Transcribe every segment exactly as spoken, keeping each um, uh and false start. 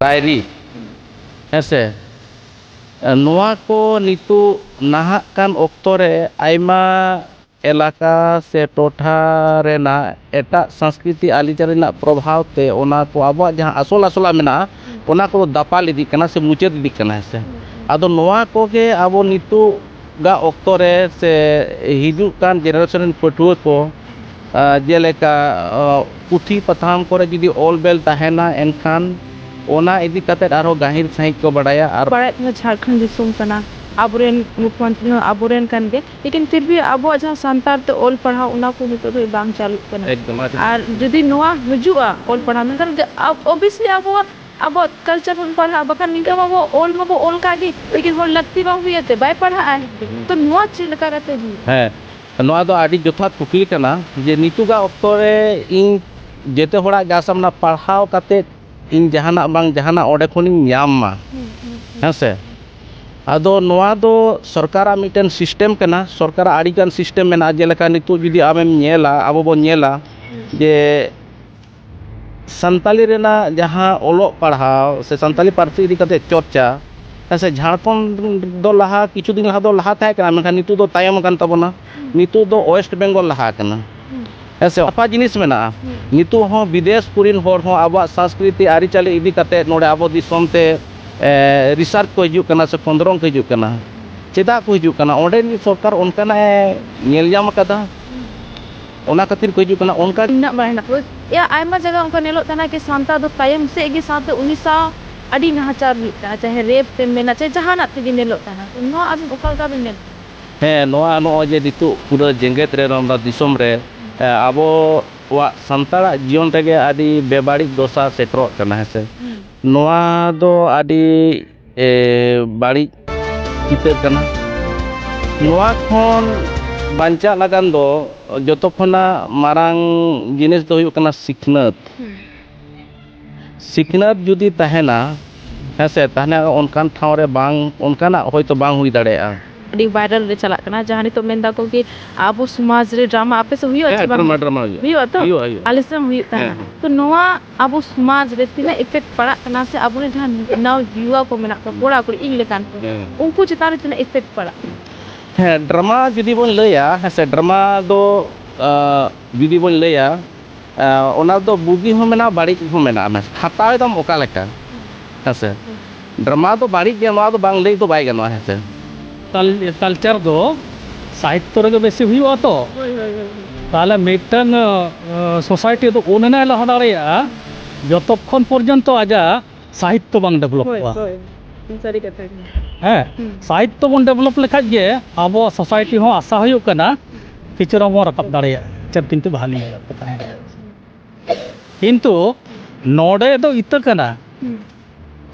Dairy, ᱦᱮᱸ ᱥᱮ, ᱱᱚᱣᱟ ᱠᱚ ᱱᱤᱛᱚᱜ ᱱᱟᱦᱟᱜ ᱠᱟᱱ ᱚᱠᱛᱚ ᱨᱮ ᱟᱭᱢᱟ ᱮᱞᱟᱠᱟ ᱥᱮ ᱴᱚᱴᱷᱟ ᱨᱮᱱᱟᱜ ᱮᱴᱟᱜ ᱥᱚᱝᱥᱠᱨᱤᱛᱤ ᱟᱹᱨᱤᱪᱟᱹᱞᱤ ᱨᱮᱱᱟᱜ ᱯᱨᱚᱵᱷᱟᱵᱽ ᱛᱮ ᱚᱱᱟ ᱠᱚ ᱟᱵᱚᱣᱟᱜ ᱡᱟᱦᱟᱸ ᱟᱥᱚᱞ ᱟᱥᱚᱞᱟᱜ ᱢᱮᱱᱟᱜᱼᱟ, ᱚᱱᱟ ᱠᱚᱫᱚ ᱫᱟᱯᱟᱞ ᱤᱫᱤᱜ ᱠᱟᱱᱟ ᱥᱮ ᱢᱩᱪᱟᱹᱫ ᱤᱫᱤᱜ ᱠᱟᱱᱟ, ᱦᱮᱸ ᱥᱮ᱾ ᱟᱫᱚ ᱱᱚᱣᱟ ᱠᱚᱜᱮ ᱟᱵᱚ ᱱᱤᱛᱚᱜᱟᱜ ᱚᱠᱛᱚ ᱨᱮ ᱥᱮ ᱦᱤᱡᱩᱜ ᱠᱟᱱ ᱡᱮᱱᱟᱨᱮᱥᱚᱱ ᱨᱮᱱ ᱯᱟᱹᱴᱷᱩᱣᱟᱹ ᱠᱚ, ᱟᱸ, ᱡᱮᱞᱮᱠᱟ, ᱟᱸ, ᱯᱩᱛᱷᱤ ᱯᱟᱛᱷᱟᱢ ᱠᱚᱨᱮ ᱡᱩᱫᱤ ᱚᱞ ᱵᱮᱞ ᱛᱟᱦᱮᱱᱟ, ᱮᱱᱠᱷᱟᱱ ᱚᱱᱟ ᱤᱫᱤ ᱠᱟᱛᱮᱫ ᱟᱨᱦᱚᱸ ᱜᱟᱹᱦᱤᱨ ᱥᱟᱺᱦᱤᱡ ᱠᱚ ᱵᱟᱰᱟᱭᱟ᱾ ᱟᱨ ᱵᱟᱲᱟᱭ ᱠᱟᱱᱟ ᱡᱷᱟᱲᱠᱷᱚᱸᱰ ᱫᱤᱥᱚᱢ ᱠᱟᱱᱟ, ᱟᱵᱚᱨᱮᱱ ᱢᱩᱠᱷᱭᱚᱢᱚᱱᱛᱨᱤ ᱦᱚᱸ ᱟᱵᱚᱨᱮᱱ ᱠᱟᱱ ᱜᱮ, ᱞᱮᱠᱤᱱ ᱯᱷᱤᱨ ᱵᱷᱤ ᱟᱵᱚᱣᱟᱜ ᱡᱟᱦᱟᱸ ᱥᱟᱱᱛᱟᱲ ᱛᱮ ᱚᱞ ᱯᱟᱲᱦᱟᱣ, ᱚᱱᱟ ᱠᱚ ᱱᱤᱛᱚᱜ ᱫᱷᱟᱹᱵᱤᱡ ᱵᱟᱝ ᱪᱟᱹᱞᱩᱜ ᱠᱟᱱᱟ᱾ ᱮᱠᱫᱚᱢ, ᱟᱹᱰᱤ ᱟᱨ ᱡᱩᱫᱤ ᱱᱚᱣᱟ ᱦᱤᱡᱩᱜᱼᱟ ᱚᱞ ᱯᱟᱲᱦᱟᱣ, ᱢᱮᱱᱠᱷᱟᱱ ᱚᱵᱤᱭᱟᱥᱞᱤ ᱟᱵᱚᱣᱟᱜ, ᱟᱵᱚᱣᱟᱜ ᱠᱟᱞᱪᱟᱨ ᱵᱚᱱ ᱯᱟᱲᱦᱟᱜᱼᱟ, ᱵᱟᱠᱷᱟᱱ ᱱᱤᱝᱠᱟ ᱢᱟᱵᱚ ᱚᱞ ᱢᱟᱵᱚ ᱚᱞ ᱠᱟᱜ ᱜᱮ, ᱞᱮᱠᱤᱱ ᱦᱚᱲ ᱞᱟᱹᱠᱛᱤ ᱵᱟᱝ ᱦᱩᱭᱩᱜᱼᱟ ᱛᱮ ᱵᱟᱭ ᱯᱟᱲᱦᱟᱜᱼᱟᱭ᱾ ᱛᱚ ᱱᱚᱣᱟ ᱪᱮᱫ ᱞᱮᱠᱟ ᱠᱟᱛᱮ ᱦᱩᱭᱩᱜᱼᱟ? ᱦᱮᱸ, ᱱᱚᱣᱟ ᱫᱚ ᱟᱹᱰᱤ ᱡᱚᱛᱷᱟᱛ ᱠᱩᱠᱞᱤ ᱠᱟᱱᱟ ᱡᱮ ᱱᱤᱛᱚᱜᱟᱜ ᱚᱠᱛᱚ ᱨᱮ ᱤᱧ ᱡᱮᱛᱮ ᱦᱚᱲᱟᱜ ᱜᱮ ᱟᱥᱟ ᱢᱮᱱᱟᱜᱼᱟ, ᱯᱟᱲᱦᱟᱣ ᱠᱟᱛᱮᱫ ᱤᱧ ᱡᱟᱦᱟᱱᱟᱜ ᱵᱟᱝ ᱡᱟᱦᱟᱱᱟᱜ ᱚᱸᱰᱮ ᱠᱷᱚᱱᱤᱧ ᱧᱟᱢ ᱢᱟ, ᱦᱮᱸ ᱥᱮ᱾ ᱟᱫᱚ ᱱᱚᱣᱟ ᱫᱚ ᱥᱚᱨᱠᱟᱨᱟᱜ ᱢᱤᱫᱴᱮᱱ ᱥᱤᱥᱴᱮᱢ ᱠᱟᱱᱟ, ᱥᱚᱨᱠᱟᱨᱟᱜ ᱟᱹᱰᱤᱜᱟᱱ ᱥᱤᱥᱴᱮᱢ ᱢᱮᱱᱟᱜᱼᱟ᱾ ᱡᱮᱞᱮᱠᱟ ᱱᱤᱛᱚᱜ ᱡᱩᱫᱤ ᱟᱢᱮᱢ ᱧᱮᱞᱟ, ᱟᱵᱚ ᱵᱚᱱ ᱧᱮᱞᱟ ᱡᱮ ᱥᱟᱱᱛᱟᱞᱤ ᱨᱮᱱᱟᱜ ᱡᱟᱦᱟᱸ ᱚᱞᱚᱜ ᱯᱟᱲᱦᱟᱣ ᱥᱮ ᱥᱟᱱᱛᱟᱞᱤ ᱯᱟᱹᱨᱥᱤ ᱤᱫᱤ ᱠᱟᱛᱮ ᱪᱚᱨᱪᱟ, ᱦᱮᱸ ᱥᱮ, ᱡᱷᱟᱲᱠᱷᱚᱸᱰ ᱫᱚ ᱞᱟᱦᱟ, ᱠᱤᱪᱷᱩ ᱫᱤᱱ ᱞᱟᱦᱟ ᱫᱚ ᱞᱟᱦᱟ ᱛᱟᱦᱮᱸ ᱠᱟᱱᱟ, ᱢᱮᱱᱠᱷᱟᱱ ᱱᱤᱛᱚᱜ ᱫᱚ ᱛᱟᱭᱚᱢ ᱟᱠᱟᱱ ᱛᱟᱵᱚᱱᱟ᱾ ᱱᱤᱛᱚᱜ ᱫᱚ ᱳᱭᱮᱥᱴ ᱵᱮᱝᱜᱚᱞ ᱞᱟᱦᱟ ᱟᱠᱟᱱᱟ᱾ ᱦᱮᱸ ᱥᱮ, ᱟᱯᱟ ᱡᱤᱱᱤᱥ ᱢᱮᱱᱟᱜᱼᱟ᱾ ᱱᱤᱛᱚᱜ ᱦᱚᱸ ᱵᱤᱫᱮᱥ ᱠᱚᱨᱮᱱ ᱦᱚᱲ ᱦᱚᱸ ᱟᱵᱚᱣᱟᱜ ᱥᱚᱝᱥᱠᱨᱤᱛᱤ ᱟᱹᱨᱤᱪᱟᱹᱞᱤ ᱤᱫᱤ ᱠᱟᱛᱮ ᱱᱚᱰᱮ ᱟᱵᱚ ᱫᱤᱥᱚᱢ ᱛᱮ, ᱮ, ᱨᱤᱥᱟᱨᱪ ᱠᱚ ᱦᱤᱡᱩᱜ ᱠᱟᱱᱟ ᱥᱮ ᱠᱷᱚᱸᱫᱽᱨᱚᱝ ᱠᱚ ᱦᱤᱡᱩᱜ ᱠᱟᱱᱟ᱾ ᱪᱮᱫᱟᱜ ᱠᱚ ᱦᱤᱡᱩᱜ ᱠᱟᱱᱟ? ᱚᱸᱰᱮ ᱨᱤᱱᱤᱡ ᱥᱚᱨᱠᱟᱨ ᱚᱱᱠᱟᱱᱟᱜ ᱮ ᱧᱮᱞ ᱧᱟᱢ ᱟᱠᱟᱫᱟ, ᱚᱱᱟ ᱠᱷᱟᱹᱛᱤᱨ ᱠᱚ ᱦᱤᱡᱩᱜ ᱠᱟᱱᱟ᱾ ᱚᱱᱠᱟ ᱢᱮᱱᱟᱜ ᱵᱟᱲᱟ ᱦᱮᱱᱟᱜ ᱠᱚᱣᱟ᱾ ᱭᱟ, ᱟᱭᱢᱟ ᱡᱟᱭᱜᱟ ᱚᱱᱠᱟ ᱧᱮᱞᱚᱜ ᱛᱟᱦᱮᱱᱟ ᱠᱤ ᱥᱟᱱᱛᱟᱲ ᱫᱚ ᱛᱟᱭᱚᱢ ᱥᱮᱫ ᱜᱮ, ᱥᱟᱶᱛᱮ ᱩᱱᱤ ᱥᱟᱶ ᱟᱹᱰᱤ ᱱᱟᱦᱟᱪᱟᱨ ᱦᱩᱭᱩᱜ ᱛᱟᱦᱮᱱᱟ, ᱪᱟᱦᱮ ᱨᱮᱯ ᱛᱮᱢ ᱢᱮᱱᱟ, ᱪᱟᱦᱮ ᱡᱟᱦᱟᱱᱟᱜ ᱛᱮᱜᱮ ᱧᱮᱞᱚᱜ ᱛᱟᱦᱮᱱᱟ᱾ ᱛᱚ ᱱᱚᱣᱟ ᱟᱵᱮᱱ ᱚᱠᱟ ᱞᱮᱠᱟ ᱵᱮᱱ ᱧᱮᱞ? ᱦᱮᱸ, ᱱᱚᱣᱟ ᱱᱚᱜᱼᱚᱭ ᱡᱮ ᱱᱤᱛᱚᱜ ᱯᱩᱨᱟᱹ ᱡᱮᱜᱮᱛ ᱨᱮ, ᱱᱚᱣᱟ ᱫᱤᱥᱚᱢ ᱨᱮ, ᱮ, ᱟᱵᱚᱣᱟᱜ ᱥᱟᱱᱛᱟᱲᱟᱜ ᱡᱤᱭᱚᱱ ᱨᱮᱜᱮ ᱟᱹᱰᱤ ᱵᱮᱵᱟᱹᱲᱤᱡ ᱫᱚᱥᱟ ᱥᱮᱴᱮᱨᱚᱜ ᱠᱟᱱᱟ, ᱦᱮᱸ ᱥᱮ᱾ ᱦᱩᱸ᱾ ᱱᱚᱣᱟ ᱫᱚ ᱟᱹᱰᱤ, ᱮ, ᱵᱟᱹᱲᱤᱡ ᱪᱤᱛᱟᱹᱨ ᱠᱟᱱᱟ᱾ ᱱᱚᱣᱟ ᱠᱷᱚᱱ ᱵᱟᱧᱪᱟᱜ ᱞᱟᱹᱜᱤᱫ ᱫᱚ ᱡᱚᱛᱚ ᱠᱷᱚᱱᱟᱜ ᱢᱟᱨᱟᱝ ᱡᱤᱱᱤᱥ ᱫᱚ ᱦᱩᱭᱩᱜ ᱠᱟᱱᱟ ᱥᱤᱠᱷᱱᱟᱹᱛ᱾ ᱦᱩᱸ᱾ ᱥᱤᱠᱷᱱᱟᱹᱛ ᱡᱩᱫᱤ ᱛᱟᱦᱮᱱᱟ, ᱦᱮᱸ ᱥᱮ, ᱛᱟᱦᱚᱞᱮ ᱚᱱᱠᱟᱱ ᱴᱷᱟᱶ ᱨᱮ ᱵᱟᱝ, ᱚᱱᱠᱟᱱᱟᱜ ᱦᱚᱭᱛᱳ ᱵᱟᱝ ᱦᱩᱭ ᱫᱟᱲᱮᱭᱟᱜᱼᱟ᱾ ᱟᱹᱰᱤ ᱵᱷᱟᱭᱨᱟᱞ ᱨᱮ ᱪᱟᱞᱟᱜ ᱠᱟᱱᱟ, ᱡᱟᱦᱟᱸ ᱱᱤᱛᱚᱜ ᱢᱮᱱ ᱫᱟᱠᱚ ᱠᱤ ᱟᱵᱚ ᱥᱚᱢᱟᱡᱽ ᱨᱮ ᱰᱨᱟᱢᱟ ᱟᱯᱮ ᱥᱮᱫ ᱦᱩᱭᱩᱜᱼᱟ ᱪᱮ ᱦᱮᱸ, ᱵᱟᱝ? ᱰᱨᱟᱢᱟ, ᱰᱨᱟᱢᱟ ᱦᱩᱭᱩᱜᱼᱟ᱾ ᱦᱩᱭᱩᱜᱼᱟ ᱛᱚ? ᱦᱩᱭᱩᱜᱼᱟ, ᱦᱩᱭᱩᱜᱼᱟ᱾ ᱟᱞᱮ ᱥᱮᱫ ᱦᱚᱸ ᱦᱩᱭᱩᱜ ᱛᱟᱦᱮᱱᱟ᱾ ᱦᱮᱸ, ᱦᱮᱸ᱾ ᱛᱚ ᱱᱚᱣᱟ ᱟᱵᱚ ᱥᱚᱢᱟᱡᱽ ᱨᱮ ᱛᱤᱱᱟᱹᱜ ᱤᱯᱷᱮᱠᱴ ᱯᱟᱲᱟᱜ ᱠᱟᱱᱟ ᱥᱮ ᱟᱵᱚᱨᱮᱱ ᱡᱟᱦᱟᱸ ᱱᱟᱣ ᱡᱩᱣᱟ ᱠᱚ ᱢᱮᱱᱟᱜ ᱠᱚᱣᱟ, ᱠᱚᱲᱟ ᱠᱩᱲᱤ, ᱤᱧ ᱞᱮᱠᱟᱱ ᱠᱚ, ᱦᱮᱸ᱾ ᱩᱱᱠᱩ ᱪᱮᱛᱟᱱ ᱨᱮ ᱛᱤᱱᱟᱹᱜ ᱤᱯᱷᱮᱠᱴ ᱯᱟᱲᱟᱜ ᱠᱟᱱᱟ? ᱦᱮᱸ, ᱰᱨᱟᱢᱟ ᱡᱩᱫᱤ ᱵᱚᱱ ᱞᱟᱹᱭᱟ, ᱦᱮᱸ ᱥᱮ, ᱰᱨᱟᱢᱟ ᱫᱚ, ᱟᱸ, ᱡᱩᱫᱤ ᱵᱚᱱ ᱞᱟᱹᱭᱟ, ᱟᱸ, ᱚᱱᱟ ᱫᱚ ᱵᱩᱜᱤ ᱦᱚᱸ ᱢᱮᱱᱟᱜᱼᱟ, ᱵᱟᱹᱲᱤᱡ ᱦᱚᱸ ᱢᱮᱱᱟᱜᱼᱟ᱾ ᱦᱟᱛᱟᱣ ᱮᱫᱟᱢ ᱚᱠᱟ ᱞᱮᱠᱟ, ᱦᱮᱸ ᱥᱮ? ᱰᱨᱟᱢᱟ ᱫᱚ ᱵᱟᱹᱲᱤᱡ ᱜᱮᱭᱟ, ᱱᱚᱣᱟ ᱫᱚ ᱵᱟᱝ ᱞᱟᱹᱭ ᱫᱚ ᱵᱟᱭ ᱜᱟᱱᱚᱜᱼᱟ, ᱦᱮᱸ ᱥᱮ? ᱠᱟᱞ-, ᱠᱟᱞᱪᱟᱨ ᱫᱚ ᱥᱟᱦᱤᱛᱛᱚ ᱨᱮᱜᱮ ᱵᱮᱥᱤ ᱦᱩᱭᱩᱜᱼᱟ ᱛᱚ᱾ ᱦᱳᱭ, ᱦᱳᱭ, ᱦᱳᱭ, ᱦᱳᱭ᱾ ᱛᱟᱦᱚᱞᱮ ᱢᱤᱫᱴᱟᱝ, ᱟᱸ, ᱥᱳᱥᱟᱭᱴᱤ ᱫᱚ ᱩᱱᱟᱹᱜ ᱮ ᱞᱟᱦᱟ ᱫᱟᱲᱮᱭᱟᱜᱼᱟ, ᱡᱚᱛᱚᱠᱷᱚᱱ ᱯᱚᱨᱡᱚᱱᱛᱚ ᱟᱡᱟᱜ ᱥᱟᱦᱤᱛᱛᱚ ᱵᱟᱝ ᱰᱮᱵᱷᱞᱚᱯ ᱦᱳᱭ, ᱠᱚᱜᱼᱟ᱾ ᱦᱳᱭ᱾ ᱥᱟᱹᱨᱤ ᱠᱟᱛᱷᱟ ᱜᱮ᱾ ᱦᱮᱸ, ᱦᱩᱸ᱾ ᱥᱟᱦᱤᱛᱛᱚ ᱵᱚᱱ ᱰᱮᱵᱷᱞᱚᱯ ᱞᱮᱠᱷᱟᱡ ᱜᱮ ᱟᱵᱚᱣᱟᱜ ᱥᱳᱥᱟᱭᱴᱤ ᱦᱚᱸ ᱟᱥᱟ ᱦᱩᱭᱩᱜ ᱠᱟᱱᱟ ᱠᱤᱪᱷᱩ ᱨᱮᱦᱚᱸ ᱵᱚᱱ ᱨᱟᱠᱟᱵ ᱫᱟᱲᱮᱭᱟᱜᱼᱟ, ᱪᱮᱫ ᱠᱤᱱᱛᱩ ᱵᱷᱟᱞᱤ ᱧᱮᱞᱚᱜ ᱠᱟᱱᱟ᱾ ᱠᱤᱱᱛᱩ ᱱᱚᱰᱮ ᱫᱚ ᱤᱛᱟᱹ ᱠᱟᱱᱟ᱾ ᱦᱩᱸ᱾